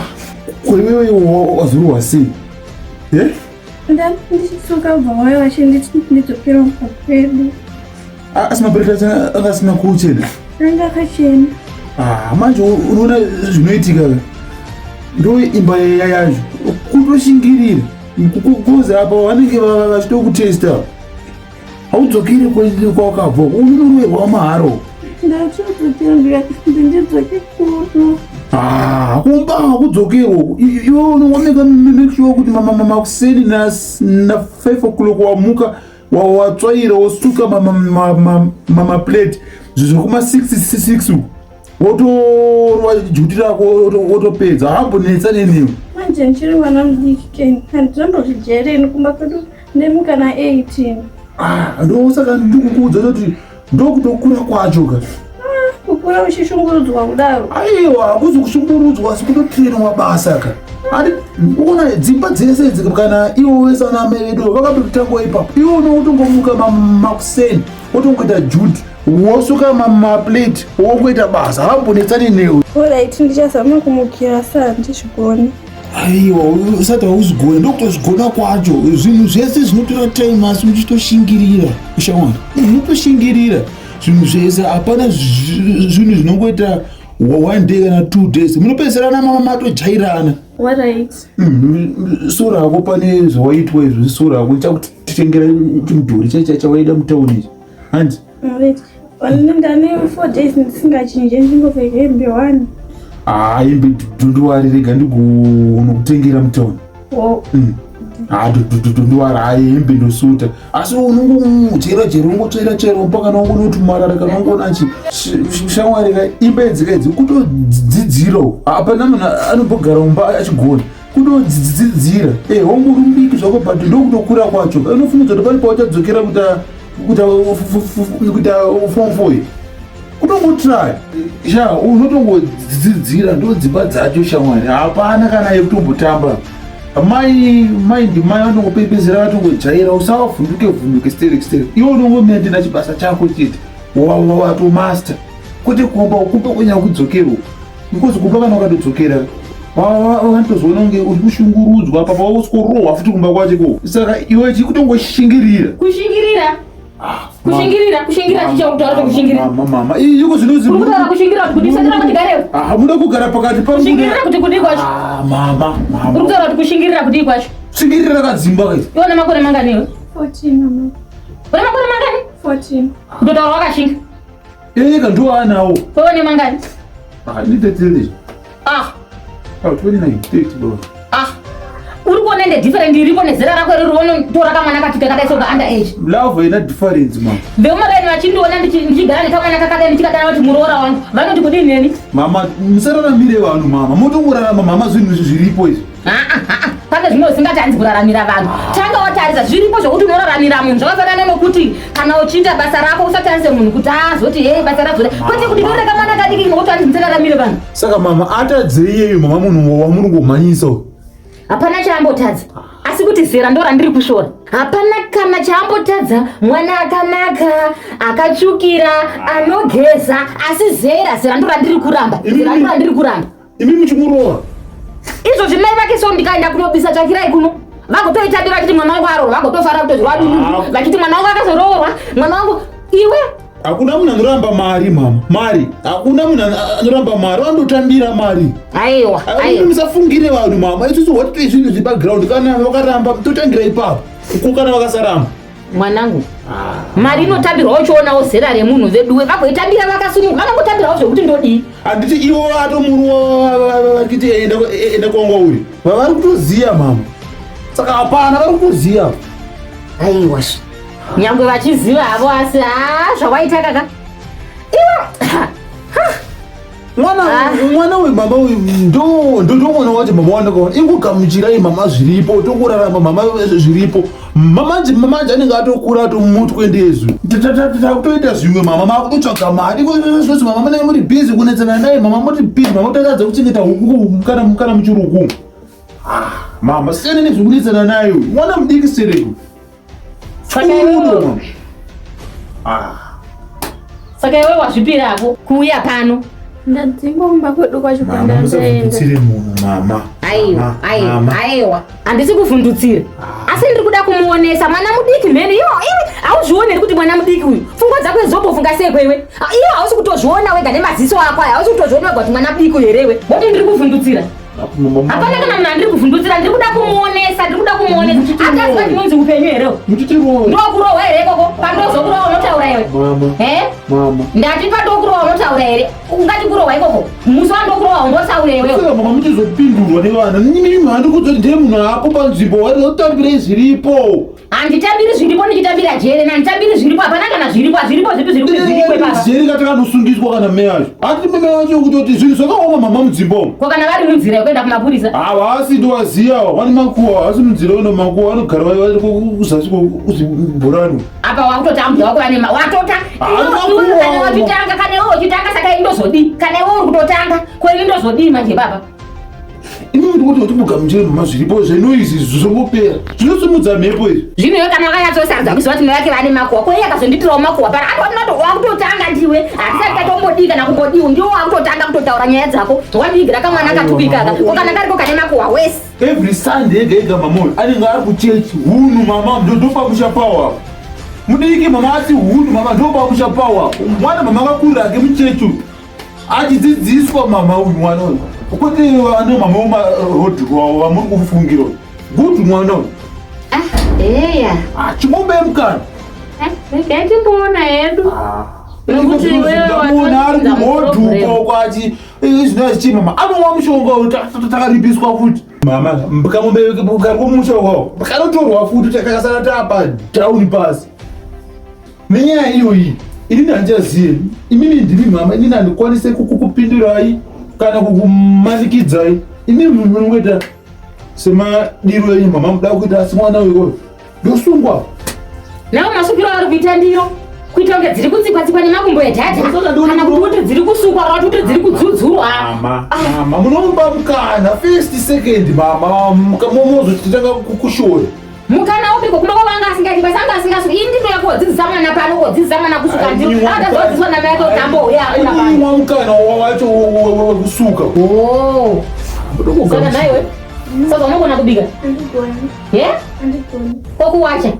kwewewe wazurwa sei? Eh? Ndichitsuka ubva wauya vachinditi ndidzokere kumba kwedu. Ah, asi mabreki acho anga asina kuchena. Anga akachena. Ah, manje unoona zvinoitika ka. Ndo imba yacho kutoshingirira. Kukoza apa vanenge vachitokutesta. Haudzokeri kwawakabva unoroverwa maharo. Ndatodzokera ndikati ndidzoke kuno. Ah, kumba hakudzokerwa. Iwe unomeka make sure kuti makuseni na 5 o'clock wamuka watsvaira wosuka mamaplate zvekuma 6 6 wotorwa juti rako wotopedza hambonetsa neniwe. Manje ndichiri mwana mudiki Ken, handitombozvijaireni kumba kwedu ndemuka na 18. Ah, ndosaka ndikukuudza kuti ndokutokura kwacho ka. Kukura uchishungurudzwa kudaro. Aiwa, hakuzi kushungurudzwa asi kutotrainwa basa ka. Ati uona dzimba dzese idzi kana iwo wese ana amai vedu vakatotangwa ipapo. Iwe unotongomuka makuseni wotongoita juti wosuka maplate wongoita basa hambonetsani newe. Alright, ndichazama kumukira asi handizvigoni. Aiwa, usati hauzvigona, ndokutozvigona kwacho. Zvinhu zvese zvinotora time asi uchitoshingirira. Ushawana, unotoshingirira zvinhu zvese, hapana zvinhu zvinongoita One day kana 2 days munopedzerana mama, matojairana. Alright. Soro hako pane zvawaitwa izvo, soro hako chakutitengera chimudhori chawaida mutauni ichi, hanzi. Alright. Ndane 4 days ndisingachinje, ndingopfeka hembe one. Haa, hembe don't worry, rega ndigonokutengera mutauni. Oh. Ha, don't worry, hayi, hembe ndosota, asi unongochera chero, ungotsvaira chero mpaka naungonoti marara kana ungoona chi shamwari ka imba idzika idzi kutodzidzirawo. Hapana munhu anombogara mumba achigona, kutodzidzira. E, hongu uri mudiki zvako, but ndokutokura kwacho. Unofunidza kuti pane pauchadzokera kuita form four, kutongotry sha, unotongodzidzira. Ndo dzimba dzacho shamwari, hapana kana yekutombotamba. Mai mai ndimai, vanongopepezera, vatongojaira. Usavavhunduke vhunduke sterek sterek. Iwe unongomaintaina chibasa chako chete, watomaster, kwete kuomba kumba kunyanya kudzokerwa, because kumba kana ukatodzokera vanotozoona kunge uri kushungurudzwa, apa pausikurohwa futi kumba kwacho ikoko. Saka iwe chikutongoshingirira. Kushingirira, kushingirira, kushingirira, chichautaura chokushingirira. Mama, mama, iko zvinozi Uri kutaura kushingirira kuti kudii? Sati tigarewo. Ah, muda kugara pakati pa Kushingirira kuti kudii kwacho? Ah, mama, mama. Uri kutaura kuti kushingirira kudii kwacho? Shingirira kadzimba kaiti. Iwe une makore mangani iwe? 14, mama. Une makore mangani? 14. Kutotaura wakashinga. Eka ndo anawo. Wewe une mangani? Ah, ni 30. Ah. Ah, 29, 30 bro. Ah, uri kuona ende different iripo nezera rako riri unotora kamwana kati kakadai soka under age. Love ina difference, mama. Veumaraini vachindiona ndichigara nekamwana kakadai, ndichikadana kuti muroora wangu, vanoti kudini neni? Mama, musararamire vanhu mama. Motongorarama mama, zvinhu zviripo izvi. Ah, ah, ah, pane zvimwe usingati hanzi kuraramira vanhu. Tanga watarisa zviripo zvokuti unoraramira munhu. Zvakafanana nokuti kana uchiita basa rako usatarise munhu kuti azoti hei, basa razoda, kwete kuti ndoreka kamwana kadiki nokuti hanzi musararamire vanhu. Saka mama, atadzei iyeyu mama, munhu wamuri kumhanyisa uyu? Hapana chaambotadza, asi kuti zera ndo randiri kusvora. Hapana kana chaambotadza, mwana akanaka, akatsvukira, anogeza, asi zera, zera ndo randiri kuramba, zera ndo randiri kuramba. Imi muchimuroora. Izvozvi mai vake so ndikaenda kunobisa tsvakirai kuno, vagotoita dira vachiti mwana wangu aroorwa, vagotofara kutozvirwa dudu vachiti mwana wangu akazoroorwa, mwana wangu iwe. Hakuna munhu anoramba mari mama, mari. Hakuna munhu anoramba mari, vanotambira mari. Aiwa, aiwa. Musafungire vanhu mama, isusu watite zvinhu zviri paground. Kana vakaramba totangira ipapo, ko kana vakasaramba? Mwanangu, mari inotambirwa uchionawo zera remunhu. Veduwe, vagoitambira vakasununguka, vanongotambirawo zvekuti ndodii. Handiti ivo vatomuruwa vachiti enda kwanga uri, vari kutoziya mama, saka hapana, vari kutoziya. Aiwa, nyangwe vachiziva havo, asi ha, zvawaita kaka iwe. Mwana Ah. mwana uyu mama uyu ndo ndotoona wacho mama, wandakaona ingogamuchirai mama zviripo, tokurarama mama zviripo. Mamanje mamanje anenge atokura atomutwe ndezvi, takutoita zvimwe mama, makutotsvaga mari zvose mama, munenge muri busy kunetsana naye mama, muri busy mama, kutadza kuchengeta huku kana muchiruku. Ah, mama, siyana nezvekunetsana naye uyu mwana mudiki sereko. Saka iwewe- Udo, mama. Ah. Saka iwe wazvipirako kuuya pano? Ndadzingwa kumba kwedu kwacho Mama, kwandandaenda. musavhundutsire munhu mama. Aiwa. Mama, Aiwa. mama. Aiwa, handisi kuvhundutsira, asi ndiri kuda kumuonesa mwana mudiki mheni. Iwo iwe hauzvioneri kuti mwana mudiki uyu pfungwa dzako dzobofunga sei kwewe? Ah, iwe hausi kutozviona wega nemaziso ako aya, hausi kutozviona wega kuti mwana mudiki uyu herewe? Woti ndiri kuvhundutsira? Hapana kana munhu andiri kuvhundutsira. Ndiri kuda kumuonesa, ndiri kuda kumuonesa. Akaziva chinonzi upenyu herewo? Mutitirowe. Ndokurohwa here ikoko? Pandozokurohwa unotaura iwe? Mama. He? Mama. Ndati pandokurohwa unotaura here? Ungati kurohwa ikoko, musi wandokurohwa undotaura iwewe? Saka mama, muchizopindurwa nevana mimi, handikudzoti ndiye munhu ako panzvimbo, waritambirei zviripo. Handitambiri zviripo ndichitambira jere, handitambiri zviripo. Hapana kana zviripo, hazviripo zvipi zviri zviripo ipapa? Jeri katakanosundiswa kana mai acho, hati mai acho kutoti zvinhu zvakaoma mama mudzimba umu. Ko kana vari munzira yekuenda kumapurisa? Havasi, ndowaziya, vane makuwa, hasi munzira uno makuwa, vanogara vari kuzasi kuzibhorani. Apa wakutotambura wako vane watota. Ah, Iwe makuwa. kana wachitanga, kana iwe uchitanga, saka ini ndozodii? Kana iwe uri kutotanga, ko ini ndozodii manje baba? Imi muri kuti mugamuchire mama zviripo zvenoizi, zvongopera, zvinosimudza mhepo izvi. Zvino iwe kana wakanyatsosarudza kuziva kuti mai vake vane makuwa, ko iye akazonditirawo makuwa pana wakutotanga ndiwe. Hatisati tatombodii kana kumbodiwo, ndiwo wakutotanga kutotaura nyaya dzako. Wandiigira kamwana katukikaka, ko kana kariko kane makuwa wese? Every Sunday ega ega mama uyu anenge ari kuchechi. Hunhu mama, ndopamusha pawo apa. Mudiki mama, asi hunhu mama, ndopamusha pawo apa. Mwana mama akakurira ake muchechi uyu. Achidzidziswa mama uyu mwana uyu. Kwete vana mama wemarod vamuri kufungira. Good mwana uyu. Ah, eya. Ah, chimombe mukana. Eh, regai timboona hedu. Ah. Nokuti iwewe Ndamuona ari watopinza kumhodhuko muproblem. kwachi izvino achichi mama anomwa mushonga uyu takaripiswa futi. Mama kamombe kari kumusha uko kanotorwa futi takasara tapa down pasi. Nenyaya iyoyi inini handichazive imimi ndimi mama inini handikwanise kukupindurai kana kukumanikidzai imimi munongoita semadiro enyu mama muda kuita asi mwana uyu ndosungwa Nawo masukiro ari kuita ndiro kuita kunge dziri kutsikwa-tsikwa nemakumbo edhadha kana kuti kuti dziri kusukwa kana kuti dziri kudzudzurwa. Mama, mama munomupa mukana first second mama mozotanga kukushora. Mukana upiko kumba kwavo anga asingaiti basa anga asingasuki ini ndinoya kodzidzisa mwana pano kodzidzisa mwana kusuka ndiro akazodzidziswa namai ake kuti ambouya akuna pano. Aimwa mukana wacho wekusuka. Oh. Saka nhaiwe saka unogona kubika Andigoni. ye Andigoni. kokuwacha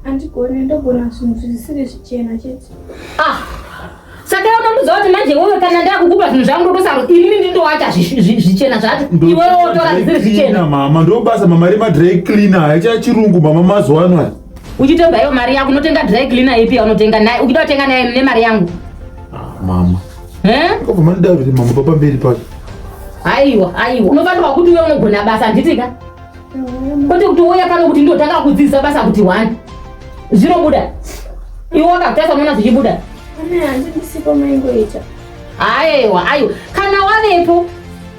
Andigoni ndogona zvinhu zvisiri zvichena chete. Ah. Saka unondiudza kuti manje iwewe kana ndakukupa zvinhu zvangu ndotosaro inini ndindowacha zvichena zvacho iwewe wotora zvisiri zvichena. Mama ndo basa mama rema dry cleaner haicha chirungu mama mazuva ano aya. Uchitobva iyo mari yako unotenga dry cleaner ipi yaunotenga nayo uchida kutenga nayo nemari yangu. Ah, mama. Eh? Ndakabva mandidaro kuti mama pamberi pake. Aiwa, aiwa. Unofanirwa kuti iwe unogona basa handiti ka? Kwete kuti wouya pano kuti ndotanga kudzidzisa basa kuti one. Zvinobuda. Iwe wakatarisa unoona zvichibuda. Amai handindisipo maingoita. Aiwa, aiwa. Kana wavepo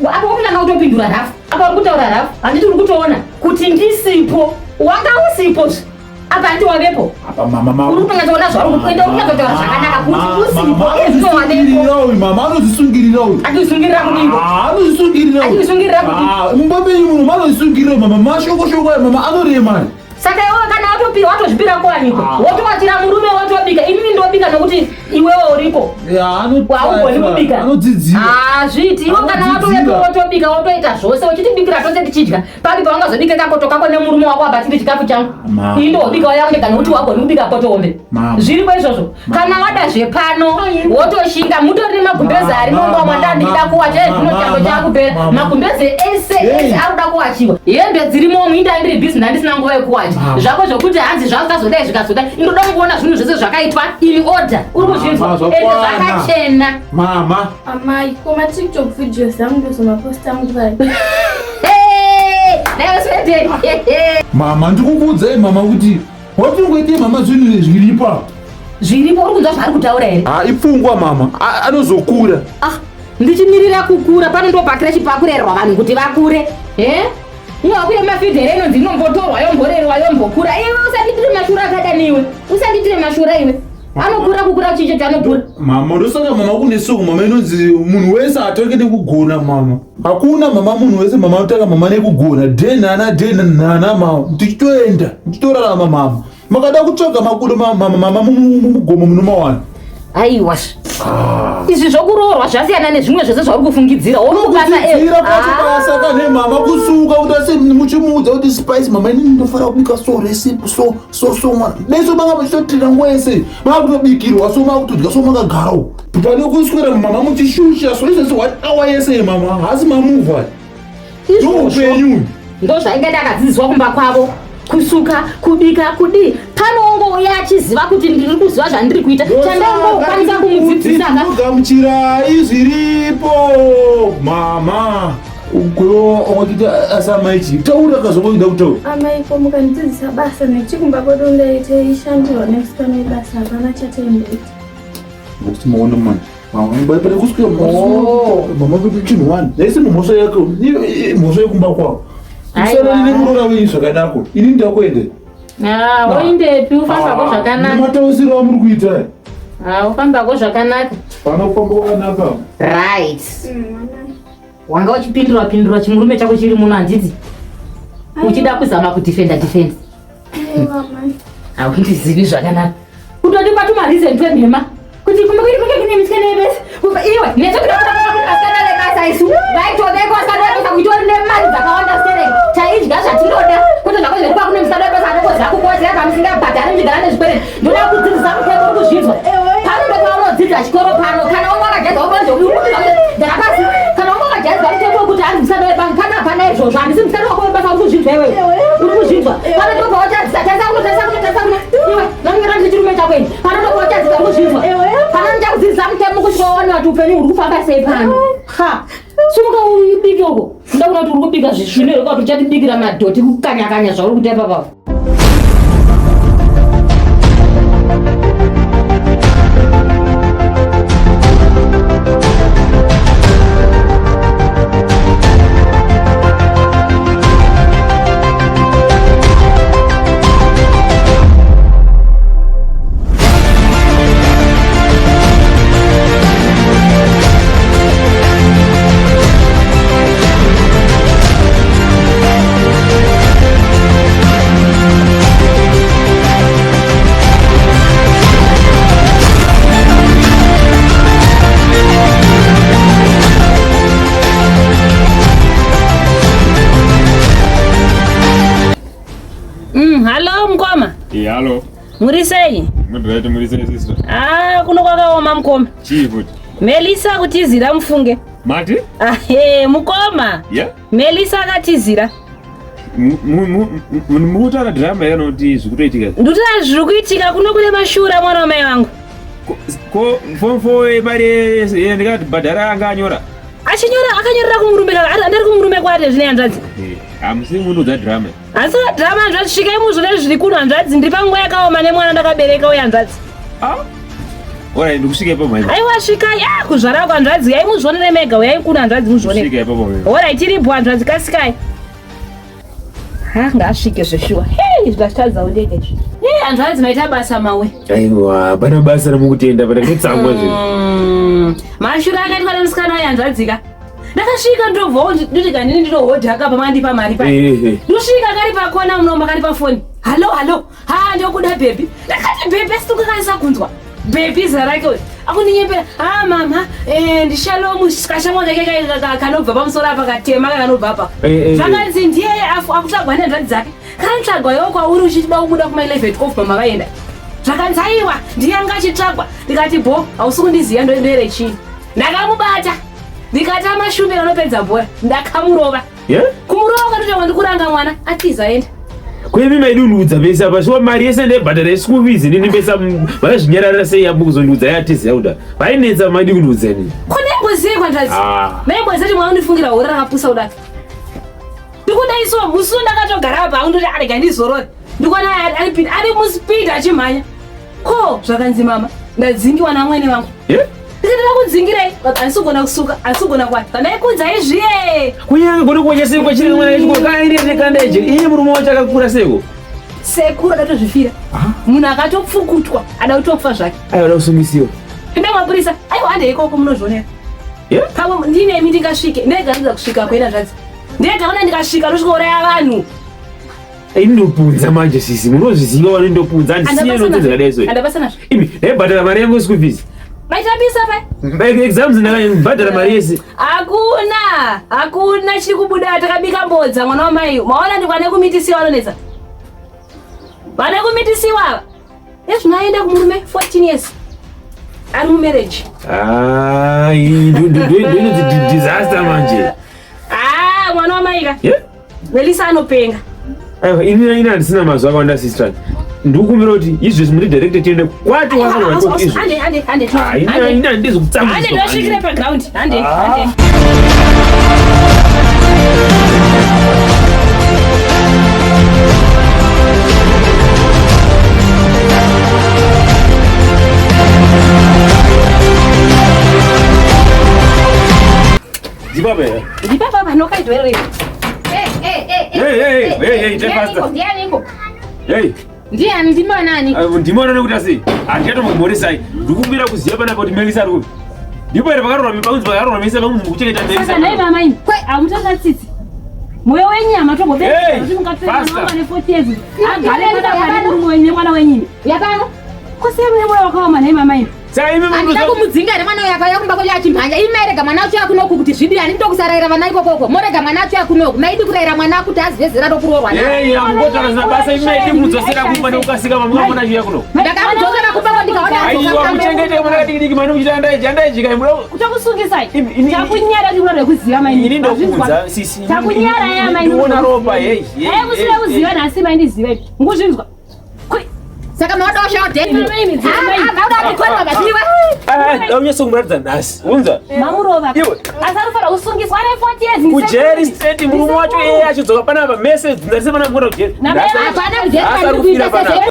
apa wakutanga kutopindura rafu. Apa uri kutaura rafu. Handiti uri kutoona kuti ndisipo. Wanga usipo zve. Apa handiti wavepo. Apa mama mama. Uri kutonyatsoona zvauri kuenda uri kunyatsotaura zvakanaka kuti usipo. Izvo wavepo. Anozvisungirira uyu mama anozvisungirira uyu. Achizvisungirira kudii? Ah, anozvisungirira uyu. Achizvisungirira kudii? Ah, mumba menyu muno anozvisungirira uyu mama mashoko shoko aya mama anorema. Saka iwewe kana watopiwa watozvipira kuwanikwa. Ah. Wotowachira murume wotobika. Inini ndobika nokuti iwewe uripo. Ya Haugoni kubika. Anodzidzira. Ah, zviiti iwe kana Anodzidzira. watovepo wotobika wotoita zvose uchitibikira tose tichidya. Papi paungazobika kakoto kako nemurume wako apa tiri chikafu changu. Mama. Ini ndobika yangu ndega nokuti wagoni kubika poto hombe. Mama. Zviripo izvozvo. Kana wada zvepano wotoshinga mutori nemagumbeze arimo Mama, mumba mwanda ndichida mama, kuwacha zvino mama, chando chakupera. mama. Magumbeze ese Hey. ese ari kuda kuwachiwa. Hembe dzirimo umu inda ndiri busy ndandisina nguva yekuwacha. Mama. Zvako zvokuti hanzi zvakazodai zvikazodai. Indoda kungoona zvinhu zvese zvakaitwa in order. Uri kuzvinzwa? Mama, Ende zvakwana. zvakachena. Mama. Amai, ko maTikTok videos angu ndozomaposta nguvai? Hey, nayo swede. Mama ndikukuudzai mama kuti watingoite mama zvinhu zviripo apa. Zviripo uri kunzwa zvaari kutaura here? Ah, ipfungwa mama. Anozokura. Ah, ndichimirira kukura pano ndopakira chipakurerwa vanhu kuti vakure. Eh? Iwe wakuita mafidhi here inonzi inombotorwa yomborerwa yombokura. Iwe usanditire mashura akadani iwe. Usanditire mashura iwe. Anokura kukura chicho chanokura. Mama ndosaka mama kune song mama inonzi munhu wese atange nekugona mama. Hakuna mama munhu wese mama anotanga mama nekugona. Dhenana dhenana mama. Tichitoenda, tichitorarama mama. Makada kutsvaga makudo mama mama mugomo munomawana. Aiwa. Izvi zvokuroorwa zvasiyana nezvimwe zvese zvauri kufungidzira. Womubasa Kudzidzira pacho basa kane mama kusuka kuti asi muchimuudza kuti spice mama inini ndinofanira kubika so recipe so so so mwana. Beso manga muchitotrina nguva yese makutobikirwa so makutodya so makagarawo. Pane kuswera mama muchishusha so izvozvi one hour yese mama hasi mamuvha. Ndoupenyu. Ndozvainge ndakadzidziswa kumba kwavo kusuka kubika kudii pano ongouya achiziva kuti ndiri kuziva zvandiri kuita chandangokwanisa kumudzidzisa ka Gamuchirai zviripo mama. Ugo wakita asamaichi taura kazongoida kutaura. Amai, ko mukandidzidzisa basa nechikumba kwedu ndaite ishandirwa nemusikana webasa hapana chataimboita. Ngokuti maona manje. Mama pane kuswera mama vedu chinhu wani. Naisi mhosva yako mhosva yekumba kwako. Aiwa. Usarani nemuroora wenyu zvakanaka. Ini ndakuende. Woindepi ufambako zvakanaka Matausiro amuri kuita. Ufambako zvakanaka Pana kufamba kwakanaka. Right, wanga uchipindura pindura chimurume chako chiri muno handiti uchida kuzama kudefenda defenda. Aiwa amai. Haundizivi zvakanaka kutotipa tumareason twenhema kuti kumba kwedu kunge kune misikana yebasa kubva iwe nechokudakudakudasikana vebasa isu vaitoveko vasikana vebasa kuitori nemari dzakawanda stereki taidya zvatinoda kwete zvako zvekupa kune musikana webasa anokoziva kukochera pamusingabhadhari muchigara nezvikwereti ndoda kudzidzisa mutemo uri kuzvinzwa pano ndopaunodzidza chikoro pano kana wanga wakajadza wakonzwa musikana wako webasa uri kuzvinzwa iwewe. Uri kuzvinzwa. Pano ndobva wachadzisa. Tarisa kuno, tarisa kuno, tarisa kuno. Iwe, ndanyora ndichirume chako ini. Pano ndobva wachadzisa uri kuzvinzwa. Pano ndichakudzidzisa mutemo kusvika waona kuti upenyu huri kufamba sei pano. Ha. Sumuka ubike uko. Ndakuona kuti uri kubika zvisvino here kuti uchatibikira madhoti kukanya kanya zvauri kuita ipapa. Hallo mukoma. Hallo. Muri sei? Muri muri sei sister? Ah, kuno kwakaoma mukoma. Chii futi? Melisa kutizira mufunge. Mati? Ah, hey, mukoma. Yeah. Melisa akatizira. Mukutaura drama yanoti zviri kutoitika. Ndikutaura zviri kuitika kuno kune mashura mwana wamai vangu. Ko form 4 mari yandikati bhadhara anga anyora. Achinyora akanyorera kumurume kana andari kumurume kwate zvine hanzvadzi. Hamusi munudza drama. Asi drama hanzvadzi svikai muzvone zviri kuno hanzvadzi ndiri panguva yakaoma nemwana ndakabereka uye hanzvadzi. Ah? Ora ndikusvika ipapo mhai. Aiwa svikai ah kuzvara kwa hanzvadzi yai muzvonere mega uyai kuno hanzvadzi muzvonere. Svika ipapo mhai. Ora tiripo hanzvadzi kasikai. Ha ngaasvike zveshuwa. Hey zvazvitadza ndege izvi. Hey hanzvadzi maita basa mawe. Aiwa hapana basa ramukutenda pana kutsamwa zvinhu. Mashura akaitwa nemusikana uye hanzvadzika. Ndakasvika ndobvawo ndoti kanini ndinohodha akapa mandipa mari pa. Ndosvika kari pakona munomba kari pafoni. Hallo hallo. Ha ndokuda baby. Ndakati baby asi tukakanisa kunzwa. Baby zera rake uyu. Akundinyepera. Ha mama ndishalomu kashamwa kake kanobva pamusoro apa katema kanobva apa. Zvakanzi ndiye akutsvagwa nehanzvadzi dzake. Kanotsvagwa iwo kwauri uchida kubuda kuma 11 12 mama vaenda. Zvakanzi aiwa ndiye anga achitsvagwa. Ndikati bo hausi kundiziva ndoendere chii. Ndakamubata. Ndikati amashumira anopedza bhora. Ndakamurova. Yeah? Kumurova kwatotanga ndikuranga mwana atiza aenda. Kwemi maidunudza pese apa shuwa mari yese ndaibhadhara yeschool fees inini pese vakazvinyararira sei apo kuzondiudza yatiza kuda vainetsa maidi kundiudza inini. Ko ndaimboziva kwanzvadzi. Ah. Ndaimboziva kuti mwana undifungira hore rakapusa kudai. Ndikuda iso musi ndakatogara apa akundoti arega ndizorore. Ndikuona ari ari muspeed achimhanya. Ko zvakanzi mama ndadzingiwa namwene vangu. Yeah? Ndikati ndakudzingirai handisi kugona kusuka handisi kugona kwati pandaikudzai zviye. Kunyange gone kuocha sei kwachiri mwana wechikoro kaende nekanda ejeri iye murume wacho akakura seiko. Sekuru adatozvifira. Munhu akatopfukutwa ada kutofa zvake. Aiwa ada kusungisiwa. Pinda mapurisa aiwa hande ikoko munozvionera. Yeah? Pamwe ndinemi ndingasvike ndega ndinoda kusvika kuenda zvadzi. Ndega ona ndikasvika ndosvikouraya vanhu. Ini ndopunza manje sisi munozviziva wani ndopunza handisiye ndopunza zvakadai so. Handabasa nazvo. Imi ndaibhadhara mari yangu school fees. Maitambisa pai. Exams ndakabhadhara mari yese. Hakuna, hakuna chiri kubuda takabika mbodza mwana wamai. Maona ndikwane kumitisiwa vanonetsa. Vane kumitisiwa ava. Ezvino aenda kumurume 14 years. Ari mumarriage. Ah, ndinonzi disaster manje. Ah, mwana wamai ka. Yeah? Melisa anopenga. Aiwa, ini handisina mazwi akawanda sister. Ndikukumbira kuti izvezvi muri direct tiende kwati wakanwa izvi. Hande hande hande. Ah, ini handizi kutsamwa. Hande ndosvikire pa ground. Hande hande. Ndipapa here? Ndipapa panokaidwa here? Hey, hey, hey, Hey, hey, hey, hey, take faster. Ndianiko? Hey. Ndiani ndimona ani? Ndimona nekuti asi handichatombomuhoresai. Ndikukumbira kuziva panapa kuti Melisa ari kupi. Ndipo here pakarurama pakunzi pakarurama pakunzi mukuchengeta Melisa. Saka nhai mama imi. Hamutanga tsitsi. Moyo wenyama Hey, tombobereka kuti mungatora mwana faster. wangu ane 40 years. Agare pana pane murume wenyu nemwana wenyu imi. Yapano? Kosiya mune moyo wakaoma nhai mama imi. Saka imi Handida munozo kumudzinga here mwana uyu akauya kumba kwenyu achimhanya. Imi mairega mwana wacho akunoku kuti zvidii handidi tokusarayira vana ikokoko. Morega mwana wacho akunoku. Maidi kurayira mwana kuti azive zera rokuroorwa naro. Hey, amungotaura zvisina basa imi maidi kumudzosera kumba nekukasika mamungamona chiuya kuno. Ndakamudzosera kumba ko ndikaona Aiwa, muchengete mwana kadiki diki mani muchita andaiji andaijika muda. Kutokusungisai. Takunyara kuti unoda kuziva mai. Ini ndokuudza sisi. Takunyara ya mai. Ndiona ropa hey. Hey, kusina kuziva nhasi mai ndiziva. Nguzvinzwa. Saka maoda oshawo deni. Maoda kukorwa vachiwa. Ah, ndaunyatso kumuratidza nhasi. Unza. Mamurova. Iwe. Asi anofanira kusungiswa ane 40 years. Kujeri straight murume wacho iye achidzoka panapa message ndarise panapa kuenda kujeri. Hapana kujeri. Asari kufira panapa.